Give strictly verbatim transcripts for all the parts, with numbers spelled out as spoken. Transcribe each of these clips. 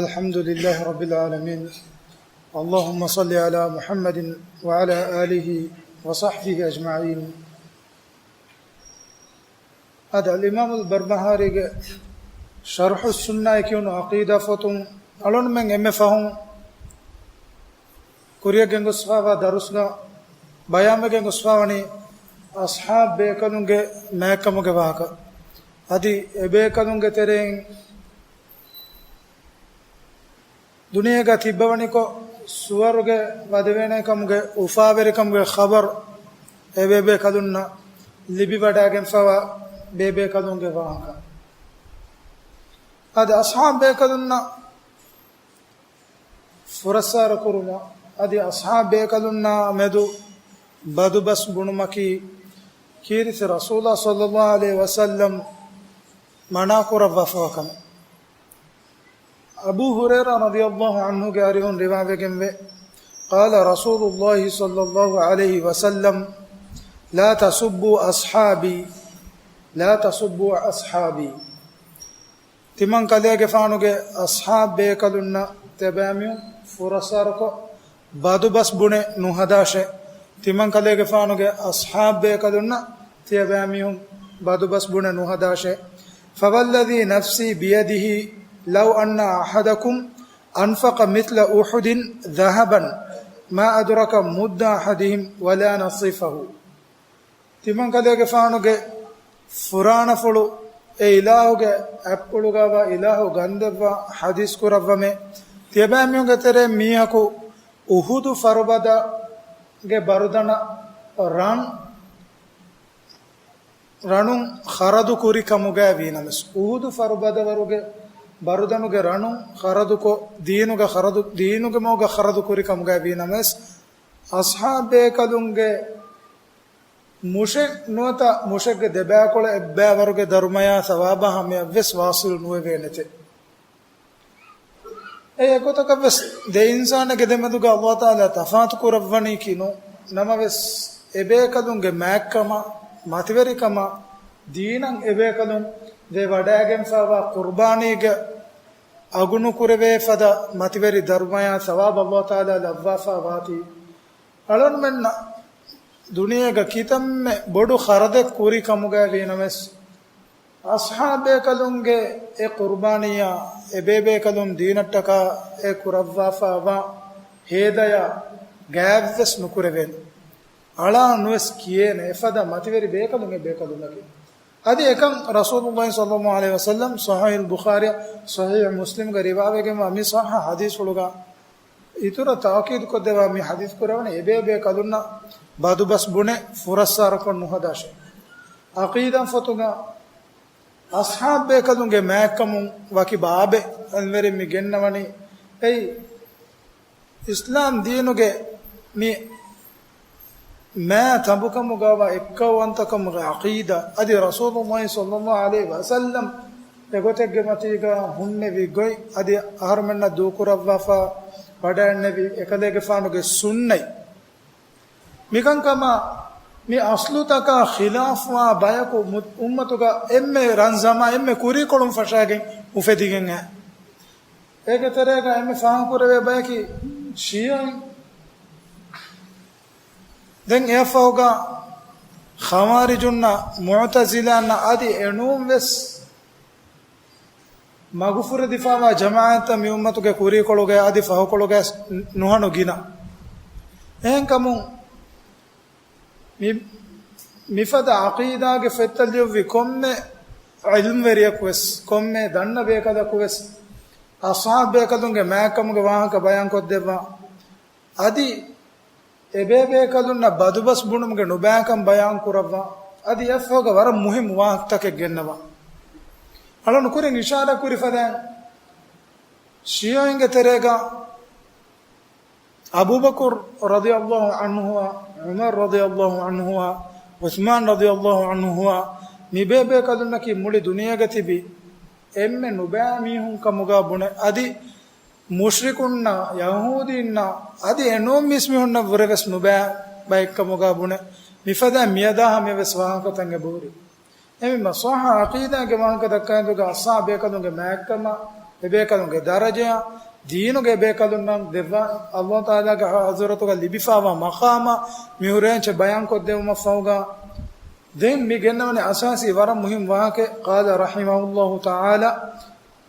الحمد لله رب العالمين. اللهم صل على محمد وعلى آله وصحبه أجمعين. އަދި އަލްއިމާމުލް ބަރްބަހާރީގެ ޝަރްޙުއްސުންނާއޭ ކިޔުނު ޢަޤީދާ ފޮތުން އަޅުންމެން އެންމެ ފަހުން ކުރިޔަށް ގެންގޮސްފާވާ ދަރުސްގަ ބަޔާންވެގެން ގޮސްފާވަނީ އަޞްޙާބް ބޭކަލުންގެ މާތްކަމުގެ ވާހަކަ. އަދި އެބޭކަލުންގެ ތެރެއިން ދުނިޔޭގަ ތިއްބަވަނިކޮށް، ސުވަރުގެ ވަދެވޭނެ ކަމުގެ އުފާވެރިކަމުގެ ޚަބަރު އެބޭބޭކަލުންނަށް ލިބިވަޑައިގެންފަވާ ބޭބޭކަލުންގެ ވާހަކަ. އަދި އަޞްޙާބް ބޭކަލުންނަށް ފުރައްސާރަ ކުރުމަށް، އަދި އަޞްޙާބް ބޭކަލުންނާ މެދު ބަދުބަސް ބުނުމަކީ ކީރިތި ރަސޫލާ ޞައްލައްލާހު ޢަލައިހި ވަސައްލަމް މަނާ ކުރައްވާފަވާ ކަމެއް. އަބޫ ހުރައިރާ ރަޟިޔައްލާހު ޢަންހުގެ އަރިހުން ރިވާވެގެންވޭ، قال رسول الله صلى الله عليه وسلم، لا تسبوا أصحابي، لا تسبوا أصحابي. ތިމަން ކަލޭގެފާނުގެ އަޞްޙާބް ބޭކަލުންނަށް ތިޔަބައިމީހުން ފުރައްސާރަކޮށް، ބަދުބަސް ބުނެ ނުހަދާށޭ. ތިމަން ކަލޭގެފާނުގެ އަޞްޙާބް ބޭކަލުންނަށް ތިޔަބައިމީހުން ބަދުބަސް ބުނެ ނުހަދާށޭ. فوالذي نفسي بيده لو أن أحدكم أنفق مثل أحد ذهبا ما أدرك مد أحدهم ولا نصيفه. ތިމަން ކަލޭގެފާނުގެ ފުރާނަފުޅު އެ އިލާހުގެ އަތްޕުޅުގައިވާ އިލާހު ގަންދެއްވާ ޙަދީޘް ކުރައްވަމޭ، ތިޔަބައިމީހުންގެ ތެރެއިން މީހަކު އުޙުދު ފަރުބަދަގެ ބަރުދަނަށް ރަން، ރަނުން ޚަރަދު ކުރި ކަމުގައި ވީނަމަވެސް، އުޙުދު ފަރުބަދަވަރުގެ ބަރުދަނުގެ ރަނުން ޚަރަދުކޮށް، ދީނުގަ ޚަރަދު، ދީނުގެ މަގުގަ ޚަރަދު ކުރި ކަމުގައި ވީނަމަވެސް، އަޞްޙާބޭކަލުންގެ މުށެއް ނުވަތަ މުށެއްގެ ދެބައިކުޅަ އެއްބައިވަރުގެ ދަރުމަޔާ ޘަވާބާ ހަމަޔަށްވެސް ވާޞިލު ނުވެވޭނެތެ. އެ އެގޮތަކަށްވެސް ދެ އިންސާނެއްގެ ދެމެދުގަ ﷲ ތަޢާލާ ތަފާތު ކުރައްވަނީ ކިނު ނަމަވެސް، އެބޭކަލުންގެ މާތްކަމަށް، މަތިވެރިކަމަށް، ދީނަށް އެބޭކަލުން ދެ ވަޑައިގެންފާވާ ޤުރްބާނީގެ އަގުނުކުރެވޭ ފަދަ މަތިވެރި ދަރުމަޔާ ޘަވާބު ﷲ ތަޢާލާ ލައްވާފާ ވާތީ. އަޅުންމެންނަށް ދުނިޔޭގަ ކިތަންމެ ބޮޑު ޚަރަދެއް ކުރި ކަމުގައި ވީނަމަވެސް، އަޞްޙާބޭކަލުންގެ އެ ޤުރްބާނީއާ، އެބޭބޭކަލުން ދީނަށްޓަކާ އެ ކުރައްވާފާވާ ހޭދަޔާ ގާތްވެސް ނުކުރެވޭނެ. އަޅާ ނުވެސް ކިޔޭނެ އެފަދަ މަތިވެރި ބޭކަލުން އެބޭކަލުންނަކީ. އަދި އެކަން ރަސޫލުﷲ ޞައްލައްލާހު ޢަލައިހި ވަސައްލަމް ޞަޙީޙުލް ބުޚާރީ، ޞަޙީޙު މުސްލިމްގަ ރިވާވެގެންވާ މި ޞައްޙަ ޙަދީޘްފުޅުގަ އިތުރަށް ތާކީދުކޮށްދެއްވާ މި ޙަދީޘް ކުރެވުނީ އެބޭބޭކަލުންނަށް ބަދުބަސް ބުނެ ފުރައްސާރަކޮށް ނުހަދާށޭ. ޢަޤީދާ ފޮތުގަ އަޞްޙާބޭކަލުންގެ މާތްކަމުން ވަކި ބާބެއް އަންވެރިން މި ގެންނަވަނީ. އެއީ، އިސްލާމް ދީނުގެ މި މާ ތަނބުކަމުގައިވާ އެއްކައުވަންތަކަމުގެ ޢަޤީދާ، އަދި ރަސޫލުﷲ ޞައްލައްލާހު ޢަލައިހި ވަސައްލަމް އެގޮތެއްގެ މަތީގަ ހުންނެވި ގޮތް، އަދި އަހަރުމެންނަށް ދޫކުރައްވާފަ ވަޑައިންނެވި އެކަލޭގެފާނުގެ ސުންނަތް. މިކަންކަމަށް މި އަޞްލުތަކާ ޚިލާފުވާ ބަޔަކު މު-، އުއްމަތުގަ އެންމެ ރަން ޒަމާ އެންމެ ކުރީކޮޅުން ފަށައިގެން އުފެދިގެން އައި. އޭގެ ތެރޭގަ އެންމެ ފާހަގަކުރެވޭ ބަޔަކީ ޝީޢީން. ދެން އެއަށްފަހުގަ ޚަވާރިޖުންނަށް، މުޢުތަޒިލާންނަށް އަދި އެނޫން ވެސް މަގުފުރެދިފާވާ ޖަމާޢަތްތައް މި އުއްމަތުގެ ކުރީކޮޅުގައި އަދި ފަހުކޮޅުގައި ނުހަނު ގިނަ. އެހެންކަމުން މި-، މިފަދަ ޢަޤީދާގެ ފޮތްތައް ލިޔުއްވި ކޮންމެ ޢިލްމްވެރިޔަކު ވެސް، ކޮންމެ ދަންނަ ބޭކަލަކު ވެސް، އަޞްޙާބޭކަލުންގެ މާތްކަމުގެ ވާހަކަ ބަޔާންކޮށްދެއްވާ، އަދި އެބޭބޭކަލުންނަށް ބަދުބަސް ބުނުމުގެ ނުބައިކަން ބަޔާން ކުރައްވާ، އަދި އެއަށްފަހުގަ ވަރަށް މުހިއްމު ވާހަކަތަކެއް ގެންނަވާ. އަޅުން ކުރިން އިޝާރާތް ކުރި ފަދައިން، ޝީޢީންގެ ތެރޭގަ އަބޫބަކުރު ރަޟިޔައްލާހު ޢަންހުއާ، ޢުމަރު ރަޟިޔައްލާހު ޢަންހުއާ، ޢުޘްމާނު ރަޟިޔައްލާހު ޢަންހުއާ، މި ބޭބޭކަލުންނަކީ މުޅި ދުނިޔޭގަ ތިބި އެންމެ ނުބައި މީހުން ކަމުގަ ބުނެ، އަދި މުޝްރިކުންނަށް، ޔަހޫދީންނަށް، އަދި އެނޫން މީސްމީހުންނަށްވުރެ ވެސް ނުބައި ބައެއްކަމުގަ ބުނެ، މިފަދައިން މިއަދާ ހަމަޔަށް ވެސް ވާހަކަތައް އެބަހުރި. އެހެންވީމަ، ޞައްޙަ ޢަޤީދާގެ ވާހަކަ ދައްކާ އިނދުގަ އަޞްޙާބޭކަލުންގެ މާތްކަމަށް އެބޭކަލުންގެ ދަރަޖަޔާ، ދީނުގެ އެބޭކަލުންނަށް ދެއްވާ، އައްލާހު ތަޢާލާގެ ޙަޟްރަތުގަ ލިބިފާވާ މަޤާމާ މިހުރޭންޗެއް ބަޔާންކޮށްދެއްވުމަށްފަހުގަ، ދެން މި ގެންނަވަނީ އަސާސީ ވަރަށް މުހިންމު ވާހަކައެއް. قال رحمه الله تعالى،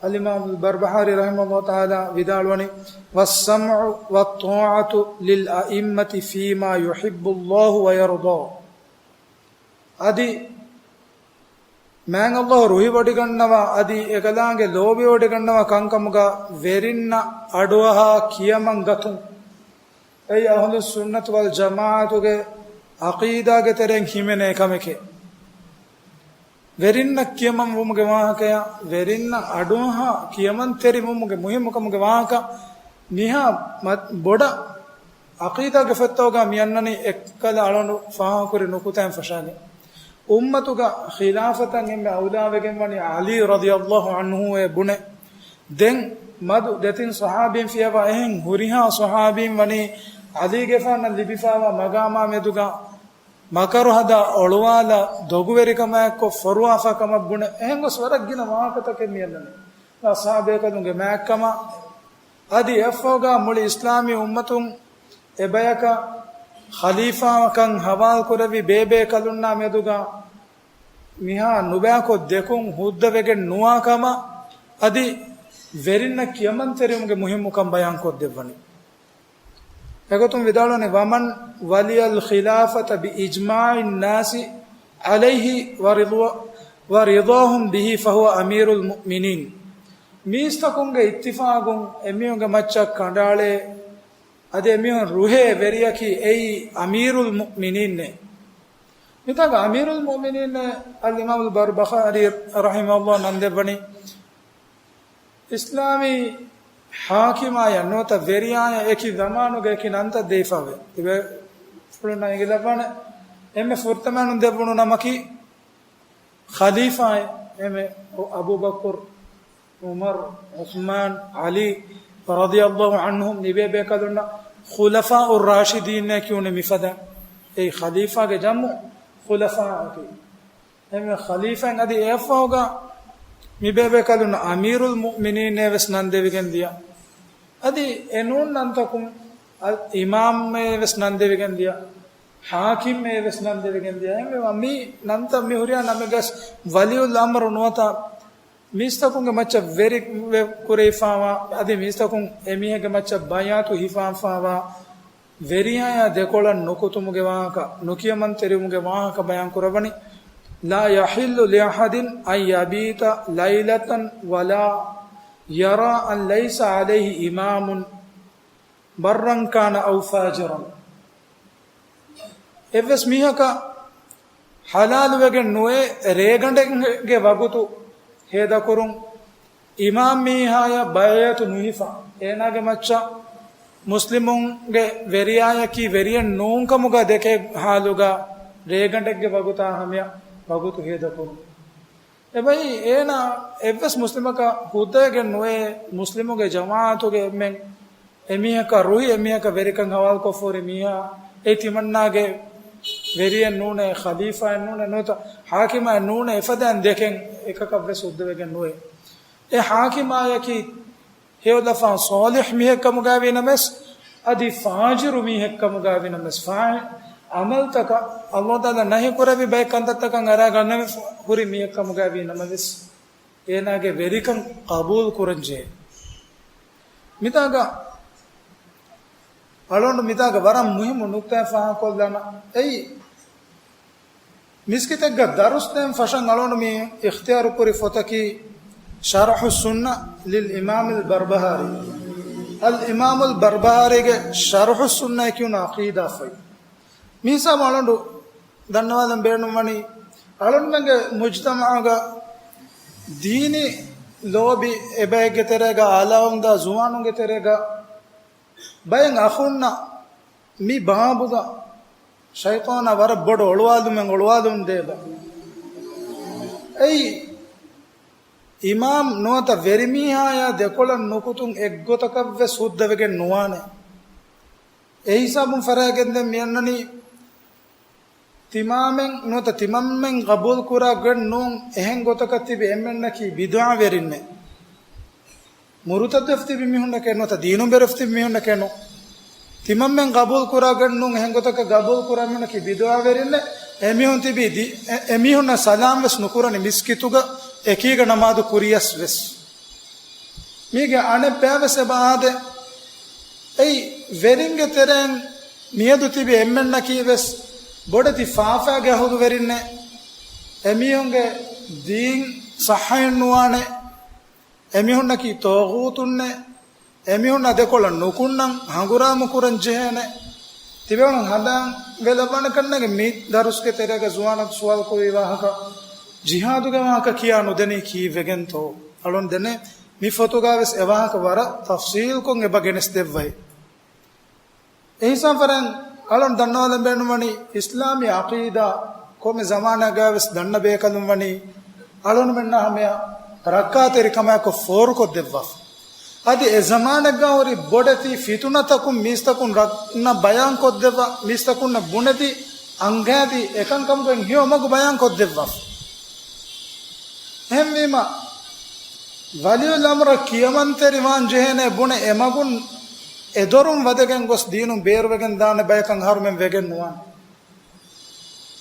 އަލްއިމާމު އަލްބަރްބަހާރީ ރަޙިމަހުﷲ ތަޢާލާ ވިދާޅުވަނީ، والسمع والطاعة للأئمة فيما يحب الله ويرضى. އަދި މާތް އައްލާހު ރުހިވޮޑިގަންނަވާ، އަދި އެކަލާނގެ ލޯބިވޮޑިގަންނަވާ ކަންކަމުގަ ވެރިންނަށް އަޑުއަހާ ކިޔަމަން ގަތުން، އެއީ އަހުލުއްސުންނަތު ވަލްޖަމާޢަތުގެ ޢަޤީދާގެ ތެރެއިން ހިމެނޭ ކަމެކޭ. ވެރިންނަށް ކިޔަމަން ވުމުގެ ވާހަކަޔާ، ވެރިންނަށް އަޑުއަހާ ކިޔަމަންތެރިވުމުގެ މުހިއްމުކަމުގެ ވާހަކަ، މިހާ މަ-، ބޮޑަށް ޢަޤީދާގެ ފޮތްތަކުގަ މި އަންނަނީ އެއްކަލަ އަޅުގަނޑު ފާހަގަކުރި ނުކުތާއިން ފަށާގެން. އުއްމަތުގަ ޚިލާފަތަށް އެންމެ އައުލާވެގެންވަނީ ޢަލީ ރަޟިޔަﷲ ޢަންހުއޭ ބުނެ. ދެން މަދު ދެތިން ޞަޙާބީން ފިޔަވާ އެހެން ހުރިހާ ޞަޙާބީން ވަނީ ޢަލީގެފާނަށް ލިބިފާވާ މަގާމާ މެދުގަ މަކަރު ހަދާ އޮޅުވާލާ ދޮގުވެރިކަމާއެއްކޮށް ފޮރުވާފާ ކަމަށް ބުނެ. އެހެން ގޮސް ވަރަށް ގިނަ ވާހަކަތަކެއް މި އަންނަނީ. އަޞްޙާބޭކަލުންގެ މާތްކަމާ، އަދި އެއަށްފަހުގަ މުޅި އިސްލާމީ އުއްމަތުން އެބަޔަކަށް ޚަލީފާކަން ހަވާލުކުރެއްވި ބޭބޭކަލުންނާ މެދުގަ މިހާ ނުބައިކޮށް ދެކުން ހުއްދަވެގެން ނުވާ ކަމަށް އަދި ވެރިންނަށް ކިޔަމަންތެރިވުމުގެ މުހިއްމުކަން ބަޔާންކޮށްދެއްވަނީ. އެގޮތުން ވިދާޅުވަނީ، ومن ولي الخلافة بإجماع الناس عليه ورضوا-، ورضاهم به فهو أمير المؤمنين. މީސްތަކުންގެ އިއްތިފާގުން އެމީހުންގެ މައްޗަށް ކަނޑައަޅޭ، އަދި އެމީހުން ރުހޭ ވެރިޔަކީ އެއީ އަމީރުލް މުއުމިނީންނޭ. މިތާގަ އަމީރުލް މުއުމިނީން އަލްއިމާމުލް ބަރްބަހާރީ ރަޙިމަހުﷲ ނަން ދެއްވަނީ، އިސްލާމީ ޙާކިމާޔަށް ނުވަތަ ވެރިޔާޔަށް އެކި ޒަމާނުގަ އެކި ނަންތައް ދެވިފަވޭ. ތިބޭފުޅުންނަށް އެނގިލައްވާނެ. އެންމެ ފުރަތަމައިނުން ދެއްވުނު ނަމަކީ ޚަލީފާއޭ. އެންމެ އަބޫބަކުރު، ޢުމަރު، ޢުސްމާން، ޢަލީ ރަޟިޔަﷲ ޢަންހުމް ނިބޭ ބޭކަލުންނަށް ޚުލަފާއު ރާޝިދީން ކިޔުނެ މިފަދަ. އެއީ ޚަލީފާގެ ޖަމު ޚުލަފާއަކީ. އެންމެ ޚަލީފާއިން އަދި އެއަށްފަހުގަ މިބޭބޭކަލުން އަމީރުލް މުއުމިނީނޭ ވެސް ނަން ދެވިގެން ދިޔަ. އަދި އެ ނޫން ނަންތަކުން އަލް އިމާމްއޭ ވެސް ނަން ދެވިގެން ދިޔަ. ޙާކިމްއޭ ވެސް ނަން ދެވިގެން ދިޔަ. އެހެންވީމަ މި ނަންތައް މި ހުރިހާ ނަމެއްގަސް ވަލިއުލް އަމްރު ނުވަތަ މީސްތަކުންގެ މައްޗަށް ވެރި ވެ ކުރެވިފާވާ، އަދި މީސްތަކުން އެމީހެއްގެ މައްޗަށް ބައިޢަތު ހިފާފާވާ، ވެރިޔާޔާ ދެކޮޅަށް ނުކުތުމުގެ ވާހަކަ، ނުކިޔަމަންތެރިވުމުގެ ވާހަކަ ބަޔާން ކުރައްވަނީ، لا يحل لأحد أن يبيت ليلة ولا يرى أن ليس عليه إمام برا كان أو فاجرا. އެއްވެސް މީހަކަށް ޙަލާލުވެގެން ނުވޭ ރޭގަނޑެއްގެ ވަގުތު ހޭދަކުރުން، އިމާމް މީހާޔަށް ބައިޢަތު ނުހިފާ، އޭނާގެ މައްޗަށް މުސްލިމުންގެ ވެރިޔާޔަކީ ވެރިޔެއް ނޫންކަމުގަ ދެކޭ ޙާލުގަ ރޭގަނޑެއްގެ ވަގުތާ ހަމަޔަށް ވަގުތު ހޭދަކުރުން. އެބައި އޭނާ އެއްވެސް މުސްލިމަކަށް ހުއްދައިގެން ނުވޭ، މުސްލިމުގެ ޖަމާޢަތުގެ އެންމެން އެމީހަކަށް ރުހި އެމީހަކަށް ވެރިކަން ހަވާލުކޮށްފަހުރި މީހާ އެ ތިމަންނާގެ ވެރިޔެއް ނޫނޭ، ޚަލީފާއެއް ނޫނޭ، ނުވަތަ ޙާކިމާއެއް ނޫނޭ، އެފަދައިން ދެކެން އެކަކަށް ވެސް ހުއްދަވެގެން ނުވޭ. އެ ޙާކިމާޔަކީ ހެޔޮލަފާން ޞާލިޙް މީހެއްކަމުގައިވީ ނަމަވެސް، އަދި ފާޖިރު މީހެއްކަމުގައިވީ ނަމަވެސް، ފާ-، ޢަމަލުތަކަށް ﷲ ތަޢާލާ ނަހީކުރެއްވި ބައެއް ކަންތައްތަކަށް އަރާ ގަންނަވެ ހުރި މީހެއްކަމުގައިވީ ނަމަވެސް، އޭނާގެ ވެރިކަން ޤަބޫލު ކުރަންޖެހޭ. މިތާގަ އަޅުގަނޑު މިތާގަ ވަރަށް މުހިއްމު ނުކްތާއެއް ފާހަގަކޮށްލާނަ. އެއީ، މިސްކިތެއްގަ ދަރުސް ދޭން ފަށަން އަޅުގަނޑު މި އިޚްތިޔާރު ކުރި ފޮތަކީ ޝަރްޙުއްސުންނަ ލިލް އިމާމިލް ބަރްބަހާރީ. އަލް އިމާމުލް ބަރްބަހާރީގެ ޝަރްޙުއްސުންނަ ކިޔުނު ޢަޤީދާ ފޮތް. މިހިސާބު އަޅުގަނޑު ދަންނަވާލަން ބޭނުންވަނީ، އަޅުގަނޑުމެންގެ މުޖްތަމަޢުގަ ދީނީ ލޯބި އެބައެއްގެ ތެރޭގަ އަޅާވަމުންދާ ޒުވާނުންގެ ތެރޭގަ ބައެއް އަޚުންނަށް މި ބާބުގަ ޝައިޠާނާ ވަރަށް ބޮޑު އޮޅުވާލުމެއް އޮޅުވާލުން ދޭބަ. އެއީ، އިމާމް ނުވަތަ ވެރިމީހާޔާ ދެކޮޅަށް ނުކުތުން އެއްގޮތަކަށްވެސް ހުއްދަވެގެން ނުވާނެ. އެހިސާބުން ފަރާގެންދެން މިއަންނަނީ، ތިމާމެން ނުވަތަ ތިމަންމެން ގަބޫލުކުރާ ގޮތް ނޫން، އެހެން ގޮތަކަށް ތިބި އެންމެންނަކީ ބިދުޢާވެރިންނެއް. މުރުތައްދުވެފަ ތިބި މީހުންނެކޭ ނުވަތަ ދީނުން ބޭރުވެފަ ތިބި މީހުންނެކޭ ނޫން. ތިމަންމެން ގަބޫލު ކުރާގެން ނޫން. އެހެން ގޮތަކަށް ގަބޫލު ކުރާ މީހުންނަކީ ބިދުޢާވެރިންނެއް. އެމީހުން ތިބީ ދީ-، އެ-، އެމީހުންނަށް ސަލާމް ވެސް ނުކުރަނީ މިސްކިތުގަ އެކީގަ ނަމާދު ކުރިޔަސް ވެސް. މީގެ އަނެއްބަޔަށް ވެސް އެބަ އާދޭ. އެއީ ވެރިންގެ ތެރެއިން މިއަދު ތިބި އެންމެންނަކީ ވެސް ބޮޑެތި ފާފައިގެ އަހުލުވެރިންނޭ. އެމީހުންގެ ދީން ޞައްޙައެއް ނުވާނެ. އެމީހުންނަކީ ޠާޣޫތުންނޭ. އެމީހުންނާ ދެކޮޅަށް ނުކުންނަން ހަނގުރާމަ ކުރަން ޖެހޭނެ. ތިބޭފުޅުން ހަނދާން ވެލައްވާނެ ކަންނޭނގެ މި ދަރުސްގެ ތެރޭގަ ޒުވާނަކު ސުވާލު ކުރި ވާހަކަ، ޖިހާދުގެ ވާހަކަ ކިޔާ ނުދެނީ ކީއްވެގެންތޯ؟ އަޅުން ދެނެ މި ފޮތުގަ ވެސް އެ ވާހަކަ ވަރަށް ތަފްޞީލުކޮށް އެބަ ގެނެސް ދެއްވައި. އެހިސާބު ފަރެން އަޅުން ދަންނަވާލަން ބޭނުންވަނީ، އިސްލާމީ ޢަޤީދާ ކޮންމެ ޒަމާނެއްގަ ވެސް ދަންނަ ބޭކަލުން ވަނީ އަޅުންމެންނާ ހަމަޔަށް ރައްކާތެރިކަމާއެކު ފޯރުކޮށްދެއްވާފަ. އަދި އެ ޒަމާނެއްގަ ހުރި ބޮޑެތި ފިތުނަތަކުން މީސްތަކުން ރަންނަ ބަޔާންކޮށްދެއްވާ، މީސްތަކުންނަށް ބުނެދީ އަންގާދީ އެކަންކަމުގެ ހެޔޮ މަގު ބަޔާންކޮށްދެއްވާފަ. އެހެންވީމަ، ވަލިއުލްއަމްރަށް ކިޔަމަންތެރިވާން ޖެހޭނޭ ބުނެ އެމަގުން އެދޮރުން ވަދެގެން ގޮސް ދީނުން ބޭރުވެގެން ދާނެ ބަޔަކަށް އަހަރުމެން ވެގެން ނުވާނެ.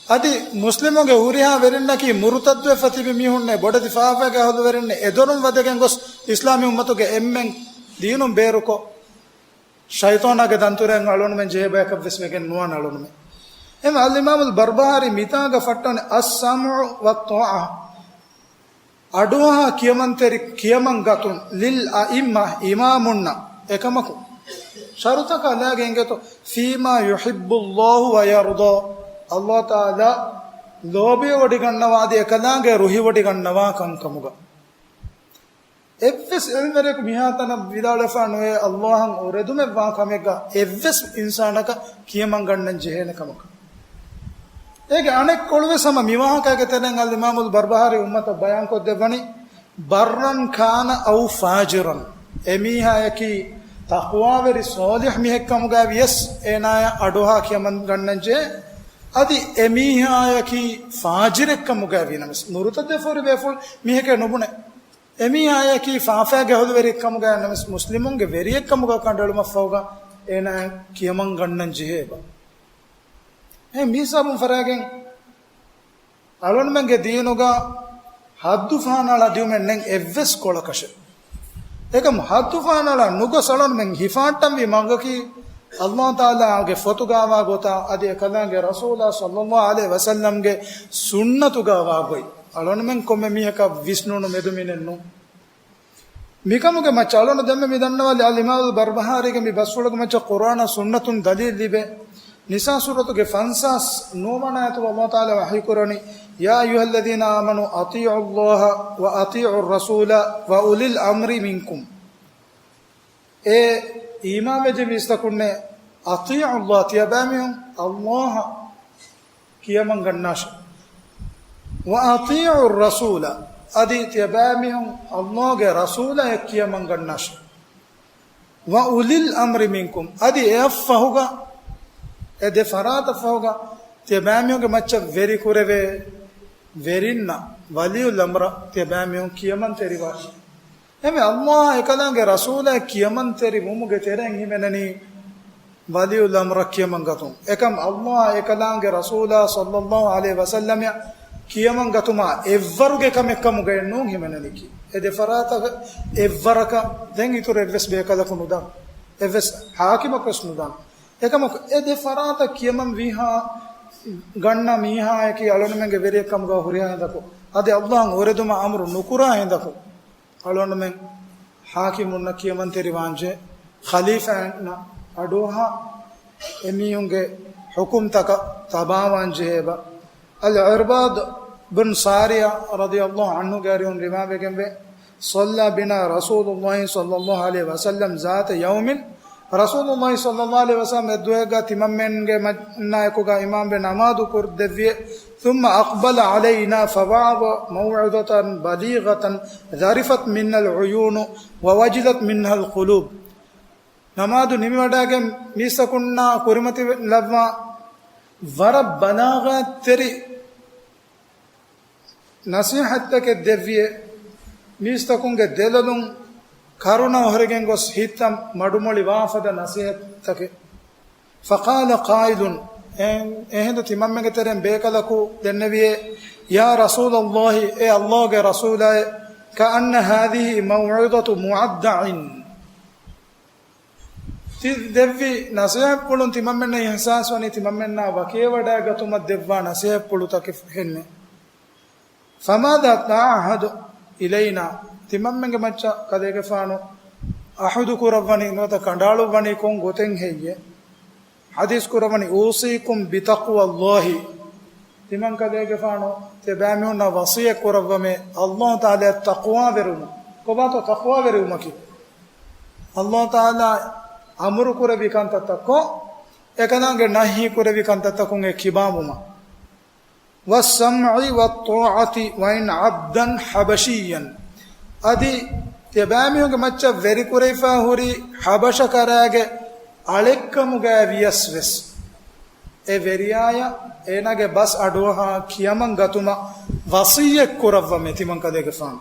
އަދި މުސްލިމުންގެ ހުރިހާ ވެރިންނަކީ މުރުތައްދުވެފަ ތިބި މީހުންނޭ، ބޮޑެތި ފާފައިގެ އަހުލުވެރިންނޭ، އެދޮރުން ވަދެގެން ގޮސް އިސްލާމީ އުއްމަތުގެ އެންމެން ދީނުން ބޭރުކޮށް، ޝައިޠާނާގެ ދަންތުރައިން އަޅުންމެން ޖެހޭ ބަޔަކަށް ވެސް ވެގެން ނުވާނެ އަޅުންމެން. އެހެން އަލްއިމާމުލް ބަރްބަހާރީ މިތާގަ ފައްޓަނީ އައްސަމްޢު ވައްޠާޢަ. އަޑުއަހާ ކިޔަމަންތެރި ކިޔަމަން ގަތުން، ލިލް އައިއްމަ، އިމާމުންނަށް. އެކަމަކު، ޝަރުތަކާ ލާގެ އިނގޭތޯ، ފީމާ ޔުޙިއްބުﷲ ވަޔަރްޟާ، ﷲ ތަޢާލާ ލޯބިވޮޑިގަންނަވާ އަދި އެކަލާނގެ ރުހިވޮޑިގަންނަވާ ކަންކަމުގަ. އެއްވެސް ޢިލްމުވެރިޔަކު މިހާތަނަށް ވިދާޅުވެފާ ނުވޭ، ﷲ އަށް އުރެދުމެއްވާ ކަމެއްގަ އެއްވެސް އިންސާނަކަށް ކިޔަމަން ގަންނަން ޖެހޭނެ ކަމަކަށް. އޭގެ އަނެއްކޮޅުވެސް ހަމަ މިވާހަކައިގެ ތެރެއިން އަލްއިމާމުލް ބަރްބަހާރީ އުއްމަތަށް ބަޔާންކޮށްދެއްވަނީ، ބައްރަން ކާނަ އައު ފާޖިރަން، އެމީހާޔަކީ ތަޤްވާވެރި ޞާލިޙް މީހެއްކަމުގައި ވިޔަސް އޭނާޔަށް އަޑުއަހާ ކިޔަމަން ގަންނަން ޖެހޭ. އަދި އެމީހާޔަކީ ފާޖިރެއްކަމުގައި ވީނަމަވެސް، މުރުތައްދުވެފަ ހުރި ބޭފުޅުން މީހެކޭ ނުބުނެ. އެމީހާޔަކީ ފާފައިގެ އަހުލުވެރިއެއްކަމުގައި ނަމަވެސް، މުސްލިމުންގެ ވެރިއެއްކަމުގަ ކަނޑައެޅުމަށްފަހުގަ އޭނާ ކިޔަމަން ގަންނަން ޖެހޭ އެބަ. އެ މިހިސާބުން ފަރާގެން އަޅުންމެންގެ ދީނުގަ ޙައްދު ފަހަނަޅާ ދިއުމެއް ނެތް އެއްވެސް ކޮޅަކަށެއް. އެކަމު ޙައްދު ފަހަނަޅާ ނުގޮސް އަޅުންމެން ހިފާއްޓަންވީ މަގަކީ، ﷲ ތަޢާލާގެ ފޮތުގަވާ ގޮތާ އަދި އެކަލާނގެ ރަސޫލާ ޞައްލައްލާހު ޢަލައިހި ވަސައްލަމްގެ ސުންނަތުގަވާ ގޮތް. އަޅުންމެން ކޮންމެ މީހަކަށް ވިސްނުނު މެދުމިނެއް ނޫން. މިކަމުގެ މައްޗަށް އަޅުން ދެންމެ މި ދަންނަވާލި އަލްއިމާމުލް ބަރްބަހާރީގެ މި ބަސްފުޅުގެ މައްޗަށް ޤުރްއާނާ ސުންނަތުން ދަލީލް ލިބޭ. ނިސާ ސޫރަތުގެ ފަންސާސް ނުވަވަނަ އާޔަތުގަ ﷲ ތަޢާލާ ވަޙީކުރަނީ، يا أيها الذين آمنوا أطيعوا الله وأطيعوا الرسول وأولي الأمر منكم. އޭ އީމާންވެއްޖެ މީސްތަކުންނޭ، أطيعوا الله، ތިޔަބައިމީހުން ﷲ އަށް ކިޔަމަން ގަންނާށެ. وأطيعوا الرسول، އަދި ތިޔަބައިމީހުން ﷲ ގެ ރަސޫލާއަށް ކިޔަމަން ގަންނާށެ. وأولي الأمر منكم، އަދި އެއަށްފަހުގަ، އެ ދެ ފަރާތަށް ފަހުގަ ތިޔަބައިމީހުންގެ މައްޗަށް ވެރިކުރެވޭ ވެރިންނަށް، ވަލިއުލްއަމްރަށް ތިޔަބައިމީހުން ކިޔަމަންތެރިވާށެ. އެހެންވެ، ﷲ އާ އެކަލާނގެ ރަސޫލާއަށް ކިޔަމަންތެރިވުމުގެ ތެރެއިން ހިމެނެނީ ވަލިއުލްއަމްރަށް ކިޔަމަން ގަތުން. އެކަމް ﷲ އާ އެކަލާނގެ ރަސޫލާ ޞައްލައްލާހު ޢަލައިހި ވަސައްލަމަށް ކިޔަމަން ގަތުމާ އެއްވަރުގެ ކަމެއް ކަމުގައެއް ނޫން ހިމެނެނީކީ. އެ ދެ ފަރާތަކަށް އެއްވަރަކަށް ދެން އިތުރު އެއްވެސް ބޭކަލަކު ނުދާން. އެއްވެސް ޙާކިމަކު ވެސް ނުދާން. އެކަމަކު، އެ ދެ ފަރާތަށް ކިޔަމަން ވީހާ ގަންނަ މީހާޔަކީ އަޅުންމެންގެ ވެރިއެއް ކަމުގަ ހުރިހާ ހިނދަކު، އަދި ﷲ އަށް އުރެދުމަށް އަމުރު ނުކުރާ ހިނދަކު، އަޅުންމެން ޙާކިމުންނަށް ކިޔަމަންތެރިވާންޖެ، ޚަލީފާއިންނަށް އަޑުއަހާ، އެމީހުންގެ ޙުކުމްތަކަށް ތަބާވާންޖެހޭބަ. އަލްޢިރްބާދު ބިން ސާރިޔާ ރަޟިޔަﷲ ޢަންހުގެ އަރިހުން ރިވާވެގެންވޭ، صلى بنا رسول الله صلى الله عليه وسلم ذات يوم، ރަސޫލުﷲ ޞައްލައްލާހު ޢަލައިހި ވަސައްލަމް އެއްދުވަހެއްގަ ތިމަންމެންގެ މަންނާއެކުގަ އިމާމްވެ ނަމާދު ކުރި ދެއްވިއެ. ثم أقبل علينا فوعظ موعظة بليغة ذرفت منها العيون ووجلت منها القلوب. ނަމާދު ނިމިވަޑައިގެން މީސްތަކުންނާ ކުރިމަތިލައްވާ ވަރަށް ބަލާޣާތްތެރި ނަޞޭޙަތްތަކެއް ދެއްވިއެ. މީސްތަކުންގެ ދެލޮލުން ކަރުނަ އޮހޮރިގެން ގޮސް ހިތަށް މަޑުމޮޅި ވާފަދަ ނަސޭހަތްތަކެއް. فقال قائل، އެ-، އެހިނދު ތިމަންމެންގެ ތެރެއިން ބޭކަލަކު ދެންނެވިއޭ، يا رسول الله، އޭ ﷲ ގެ ރަސޫލާއޭ، كأن هذه موعظة مودع. ތި ދެއްވި ނަސޭހަތްޕުޅުން ތިމަންމެންނަށް އިޙްސާސްވަނީ ތިމަންމެންނާ ވަކިވެވަޑައިގަތުމަށް ދެއްވާ ނަސޭހަތްޕުޅުތަކެއް ހެންނެއް. فماذا تعهد إلينا؟ ތިމަންމެންގެ މައްޗަށް ކަލޭގެފާނު އަހުދު ކުރައްވަނީ ނުވަތަ ކަނޑައަޅުއްވަނީ ކޮން ގޮތެއް ހެއްޔޭ؟ ޙަދީޘް ކުރައްވަނީ، أوصيكم بتقوى الله. ތިމަން ކަލޭގެފާނު ތިޔަބައިމީހުންނަށް ވަޞިއްޔަތް ކުރައްވަމޭ، ﷲ ތަޢާލާއަށް ތަޤްވާވެރިވުމަށް. ކޮބާތޯ ތަޤްވާވެރިވުމަކީ؟ ﷲ ތަޢާލާ އަމުރު ކުރެއްވި ކަންތައްތައް ކޮށް، އެކަލާނގެ ނަހީ ކުރެއްވި ކަންތައްތަކުން އެ ކިބާވުމަށް. والسمع والطاعة وإن عبدا حبشيا. އަދި ތިޔަބައިމީހުންގެ މައްޗަށް ވެރިކުރެވިފާ ހުރި ޙަބަޝަކަރާގެ އަޅެއްކަމުގައި ވިޔަސް ވެސް، އެ ވެރިޔާޔަށް އޭނާގެ ބަސް އަޑުއަހާ ކިޔަމަން ގަތުމަށް ވަޞިއްޔަތް ކުރައްވަމޭ ތިމަން ކަލޭގެފާނު.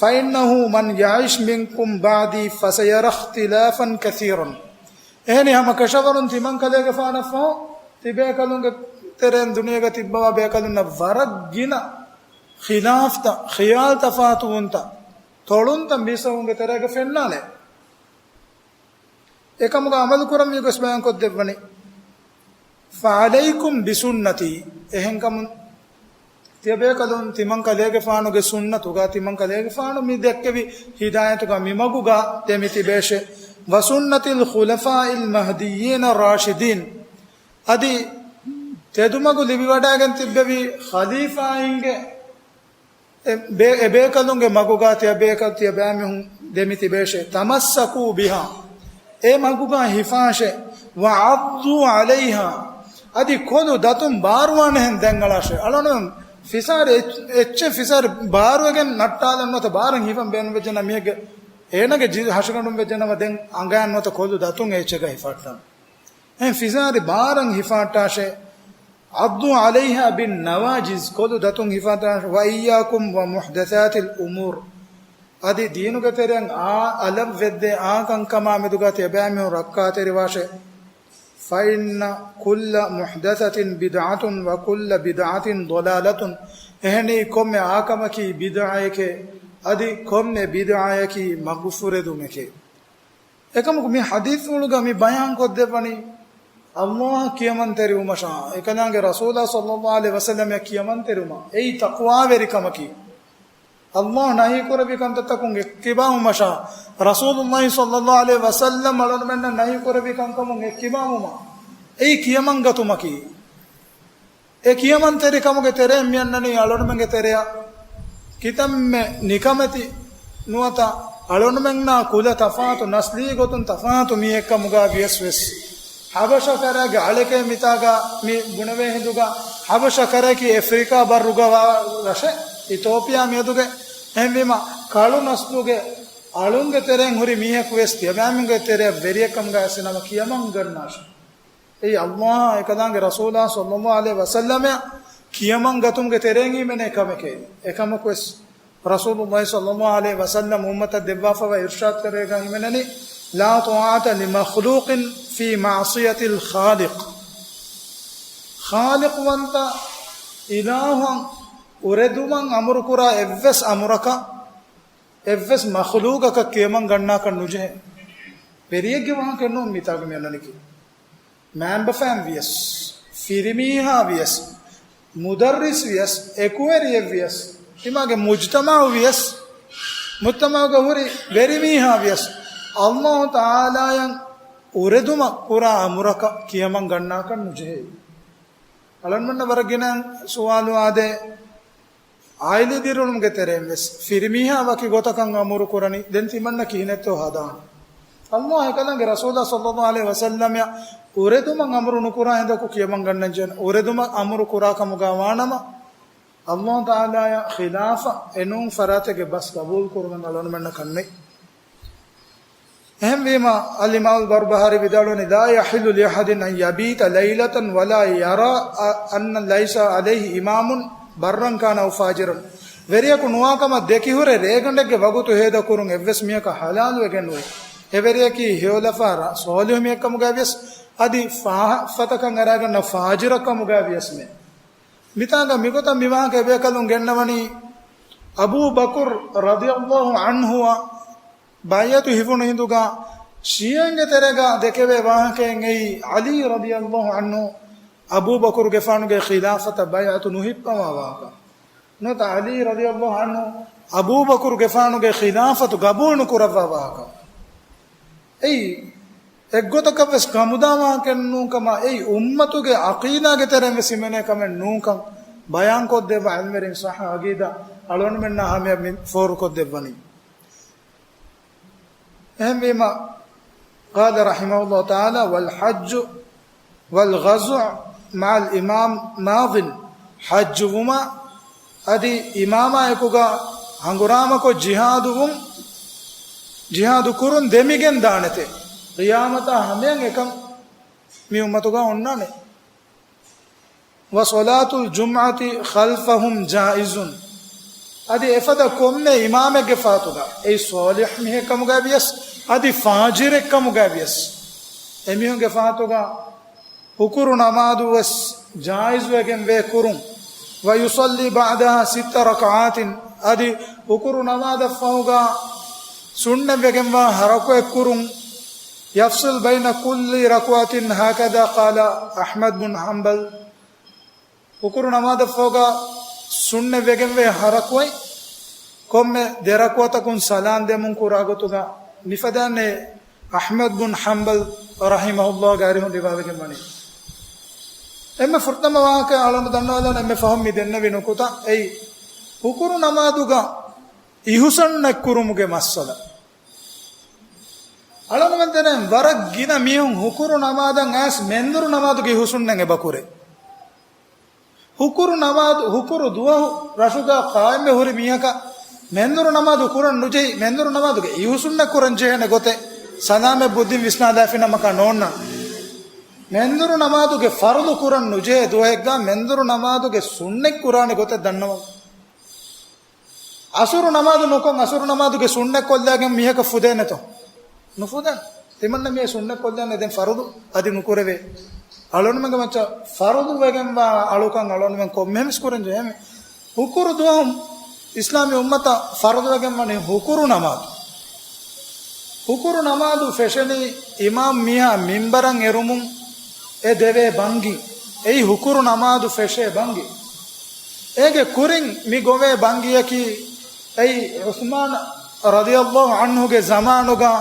فإنه من يعش منكم بعدي فسيرى اختلافا كثيرا. އެހެނީ ހަމަ ކަށަވަރުން ތިމަން ކަލޭގެފާނަށްފަހު ތިބޭކަލުންގެ ތެރެއިން ދުނިޔޭގަ ތިއްބަވާ ބޭކަލުންނަށް ވަރަށް ގިނަ ޚިލާފްތައް، ޚިޔާލު ތަފާތުވުންތައް، ތޮޅުންތައް މީސްތަކުންގެ ތެރޭގަ ފެންނާނެ. އެކަމުގަ ޢަމަލު ކުރަން މި ގޮސް ބަޔާން ކޮށްދެއްވަނީ. فعليكم بسنتي. އެހެންކަމުން ތިޔަބޭކަލުން ތިމަން ކަލޭގެފާނުގެ ސުންނަތުގަ، ތިމަން ކަލޭގެފާނު މި ދެއްކެވި ހިދާޔަތުގަ މި މަގުގަ ދެމިތިބޭށޭ. وسنة الخلفاء المهديين الراشدين. އަދި ތެދުމަގު ލިބިވަޑައިގެން ތިއްބެވި ޚަލީފާއިންގެ އެ ބޭ-، އެ ބޭކަލުންގެ މަގުގަ ތިޔަބޭކަލް ތިޔަބައިމީހުން ދެމިތިބޭށޭ. تمسكوا بها. އެ މަގުގަ ހިފާށޭ. وعضوا عليها. އަދި ކޮލު ދަތުން ބާރުވާނެހެން ދަތް އަޅާށޭ. އަޅުން ފިސާރި އެއްޗެއް ފިސާރި ބާރުވެގެން ނައްޓާލަން ނުވަތަ ބާރަށް ހިފަން ބޭނުންވެއްޖެނަމަ މީހެއްގެ އޭނަގެ ޖި-، ހަށިގަނޑުން ވެއްޖެނަމަ ދެން އަނގަޔަށް ނުވަތަ ކޮލު ދަތުން އެއްޗެއްގަ ހިފައްޓަން. އެހެން ފިސާރި ބާރަށް ހިފައްޓާށޭ. عضوا عليها بالنواجذ، ކޮލު ދަތުން ހިފައްޓާށޭ. وإياكم ومحدثات الأمور. އަދި ދީނުގެ ތެރެއަށް އާ އަލަށް ވެއްދޭ އާ ކަންކަމާ މެދުގަ ތިޔަބައިމީހުން ރައްކާތެރިވާށޭ. فإن كل محدثة بدعة وكل بدعة ضلالة. އެހެނީ ކޮންމެ އާކަމަކީ ބިދްޢައެކޭ، އަދި ކޮންމެ ބިދްޢައަކީ މަގުފުރެދުމެކޭ. އެކަމަކު މި ޙަދީޘްފުޅުގަ މި ބަޔާން ކޮށްދެއްވަނީ، ﷲ އަށް ކިޔަމަންތެރިވުމަށާ، އެކަލާނގެ ރަސޫލާ ޞައްލައްލާހު ޢަލައިހި ވަސައްލަމަށް ކިޔަމަންތެރިވުމަށް. އެއީ ތަޤްވާވެރިކަމަކީ. ﷲ ނަހީ ކުރެއްވި ކަންތައްތަކުން އެއްކިބާވުމަށާ، ރަސޫލުﷲ ޞައްލައްލާހު ޢަލައިހި ވަސައްލަމް އަޅުންމެންނަށް ނަހީ ކުރެއްވި ކަންކަމުން އެއްކިބާވުމަށް. އެއީ ކިޔަމަންގަތުމަކީ. އެ ކިޔަމަންތެރިކަމުގެ ތެރެއިން މިއަންނަނީ އަޅުންމެންގެ ތެރެއަށް ކިތަންމެ ނިކަމެތި ނުވަތަ އަޅުންމެންނާ ކުލަ ތަފާތު، ނަސްލީ ގޮތުން ތަފާތު މީހެއްކަމުގަ ވިޔަސް ވެސް، ޙަބަޝަކަރާގެ އަޅެކޭ މިތާގަ މި ބުނެވޭ ހިނދުގަ، ޙަބަޝަކަރަކީ އެފްރިކާ ބައްރުގަ ވާ ރަށެއް، އިތޯޕިއާ މިއަދުގެ. އެހެންވީމަ ކަޅު ނަސްލުގެ އަޅުންގެ ތެރެއިން ހުރި މީހަކު ވެސް ތިޔަބައިމީހުންގެ ތެރެއަށް ވެރިއެއްކަމުގަ އައިސްފިނަމަ ކިޔަމަން ގަންނާށޭ. އެއީ ﷲ އާ އެކަލާނގެ ރަސޫލާ ޞައްލައްލާހު ޢަލައިހި ވަސައްލަމަށް ކިޔަމަން ގަތުމުގެ ތެރެއިން ހިމެނޭ ކަމެކޭ. އެކަމަކުވެސް ރަސޫލުﷲ ޞައްލައްލާހު ޢަލައިހި ވަސައްލަމް އުއްމަތަށް ދެއްވާފައިވާ އިރުޝާދުތެރޭގަ ހިމެނެނީ، لا طاعة لمخلوق في معصية الخالق. ޚާލިޤުވަންތަ އިލާހަށް އުރެދުމަށް އަމުރުކުރާ އެއްވެސް އަމުރަކަށް އެއްވެސް މަޚްލޫޤަކަށް ކިޔަމަން ގަންނާކަށް ނުޖެހޭ. ވެރިއެއްގެ ވާހަކައެއް ނޫން މިތާގަ މި އަންނަނީކީ. މައިންބަފައިން ވިޔަސް، ފިރިމީހާ ވިޔަސް، މުދައްރިސް ވިޔަސް، އެކުވެރިއެއް ވިޔަސް، ތިމާގެ މުޖްތަމަޢު ވިޔަސް، މުޖްތަމަޢުގަ ހުރި ވެރިމީހާ ވިޔަސް، ﷲ ތަޢާލާއަށް އުރެދުމަށް ކުރާ އަމުރަކަށް ކިޔަމަން ގަންނާކަށް ނުޖެހޭ. އަޅަންމަންނަށް ވަރަށް ގިނަ ސުވާލު އާދޭ، އާއިލީ ދިރިއުޅުމުގެ ތެރެއިން ވެސް ފިރިމީހާ ވަކި ގޮތަކަށް އަމުރު ކުރަނީ، ދެން ތިމަންނަ ކިހިނެއްތޯ ހަދާނީ؟ ﷲ އެކަލާނގެ ރަސޫލާ ޞައްލައްލާހު ޢަލައިހި ވަސައްލަމަށް އުރެދުމަށް އަމުރު ނުކުރާ ހިނދަކު ކިޔަމަން ގަންނަން ޖެހޭނެ. އުރެދުމަށް އަމުރު ކުރާ ކަމުގަ ވާނަމަ، ﷲ ތަޢާލާއާ ޚިލާފަށް އެނޫން ފަރާތެއްގެ ބަސް ގަބޫލު ކުރުމެއް އަޅުންމެންނަށް ކަންނެތް. އެހެންވީމަ، އަލްއިމާމު ބަރުބަހާރީ ވިދާޅުވަނީ، لا يحل لأحد أن يبيت ليلة ولا يرى أن ليس عليه إمام برا كان أو فاجرا. ވެރިޔަކު ނުވާކަމަށް ދެކިހުރެ ރޭގަނޑެއްގެ ވަގުތު ހޭދަކުރުން އެއްވެސް މީހަކަށް ޙަލާލުވެގެން ނުވޭ. އެވެރިޔަކީ ހެޔޮލަފާ ރަ-، ޞާލިޙު މީހެއްކަމުގައިވިޔަސް، އަދި ފާ-، ފަތަކަށް އަރާގަންނަ ފާޖިރަކަމުގައިވިޔަސްމެ. މިތާނގަ މިގޮތަށް މިވާހަކަ އެބޭކަލުން ގެންނަވަނީ، އަބޫ ބަކުރު ރަޟިޔަﷲ ޢަންހުއަށް ބައިޢަތު ހިފުނު ހިނދުގަ، ޝީޢީންގެ ތެރޭގަ ދެކެވޭ ވާހަކައިން އެއީ، ޢަލީ ރަޟިޔަﷲ ޢަންހު އަބޫ ބަކުރުގެފާނުގެ ޚިލާފަތަށް ބައިޢަތު ނުހިއްޕަވާ ވާހަކަ. ނުވަތަ ޢަލީ ރަޟިޔަﷲ ޢަންހު އަބޫބަކުރުގެފާނުގެ ޚިލާފަތު ގަބޫލު ނުކުރައްވާ ވާހަކަ. އެއީ އެއްގޮތަކަށްވެސް ކަމުދާ ވާހަކައެއް ނޫންކަމަށް، އެއީ އުއްމަތުގެ ޢަޤީދާގެ ތެރެއިންވެސް ހިމެނޭ ކަމެއް ނޫންކަން ބަޔާންކޮށްދެއްވާ ޢިލްމުވެރިން ޞައްޙަ ޢަޤީދާ އަޅުގަނޑުމެންނާ ހަމަޔަށް މި ފޯރުކޮށްދެއްވަނީ. އެހެންވީމަ، قال رحمه الله تعالى: والحج والغزو مع الإمام ماض. ޙައްޖުވުމާ އަދި އިމާމާ އެކުގަ ހަނގުރާމަކޮށް ޖިހާދުވުން، ޖިހާދު ކުރުން ދެމިގެން ދާނެތެ. ޤިޔާމަތާ ހަމަޔަށް އެކަން މި އުއްމަތުގަ އޮންނާނެ. وصلاة الجمعة خلفهم جائز. އަދި އެފަދަ ކޮންމެ އިމާމެއްގެ ފަހަތުގަ، އެއީ ޞާލިޙު މީހެއްކަމުގައި ވިޔަސް، އަދި ފާޖިރެއްކަމުގައި ވިޔަސް، އެމީހުންގެ ފަހަތުގަ ހުކުރު ނަމާދު ވެސް ޖާއިޒުވެގެން ވޭ ކުރުން. ويصلي بعدها ست ركعات. އަދި ހުކުރު ނަމާދަށް ފަހުގަ ސުންނަތްވެގެންވާ ހަ ރަކުޢަތް ކުރުން. يفصل بين كل ركعة، هكذا قال أحمد بن حنبل. ހުކުރު ނަމާދަށް ފަހުގަ ސުންނަތްވެގެންވޭ ހަ ރަކުޢަތް ކޮންމެ ދެ ރަކުޢަތަކުން ސަލާން ދެމުން ކުރާ ގޮތުގަ މިފަދައިންނޭ އަޙްމަދު ބުން ޙަންބަލް ރަޙިމަހުﷲގެ އަރިހުން ރިވާވެގެން ވަނީ. އެންމެ ފުރަތަމަ ވާހަކަ އަޅުގަނޑު ދަންނަވާލާނެ އެންމެ ފަހުން މި ދެންނެވި ނުކުތާ އެއީ، ހުކުރު ނަމާދުގަ އިހުސުންނަތް ކުރުމުގެ މައްސަލަ. އަޅުގަނޑުމެން ދެނެން ވަރަށް ގިނަ މީހުން ހުކުރު ނަމާދަށް އައިސް މެންދުރު ނަމާދުގެ އިހުސުންނަތް އެބަ ކުރޭ. ހުކުރު ނަމާދު، ހުކުރު ދުވަހު ރަށުގަ ޤާއިމްވެ ހުރި މީހަކަށް މެންދުރު ނަމާދު ކުރަން ނުޖެހި، މެންދުރު ނަމާދުގެ އިހުސުންނަތް ކުރަން ޖެހޭނެ ގޮތެއް ސަލާމަތް ބުއްދިން ވިސްނާލާފިނަމަކާ ނޯންނާނެ. މެންދުރު ނަމާދުގެ ފަރުޟު ކުރަން ނުޖެހޭ ދުވަހެއްގަ މެންދުރު ނަމާދުގެ ސުންނަތް ކުރާނެ ގޮތެއް ދަންނަވަން. އަސުރު ނަމާދު ނުކޮށް، އަސުރު ނަމާދުގެ ސުންނަތް ކޮށްލާގެން މީހަކަށް ފުދޭނެތޯ؟ ނުފުދޭނެ. ތިމަންނަ މީ ސުންނަތް ކޮށްލާނެ ދެން ފަރުޟު އަދި ނުކުރެވޭ. އަޅުގަނޑުމެންގެ މައްޗަށް ފަރުޟު ވެގެންވާ އަޅުކަން އަޅުގަނޑުމެން ކޮންމެހެން ވެސް ކުރަން ޖެހޭ. ހުކުރު ދުވަހު އިސްލާމީ އުއްމަތަށް ފަރުޟު ވެގެން ވަނީ ހުކުރު ނަމާދު. ހުކުރު ނަމާދު ފެށެނީ އިމާމް މީހާ މިންބަރަށް އެރުމުން އެ ދެވޭ ބަންގި. އެއީ ހުކުރު ނަމާދު ފެށޭ ބަންގި. އޭގެ ކުރިން މި ގޮވޭ ބަންގިއަކީ އެއީ ޢުސްމާން ރަޟިޔަﷲ ޢަންހުގެ ޒަމާނުގަ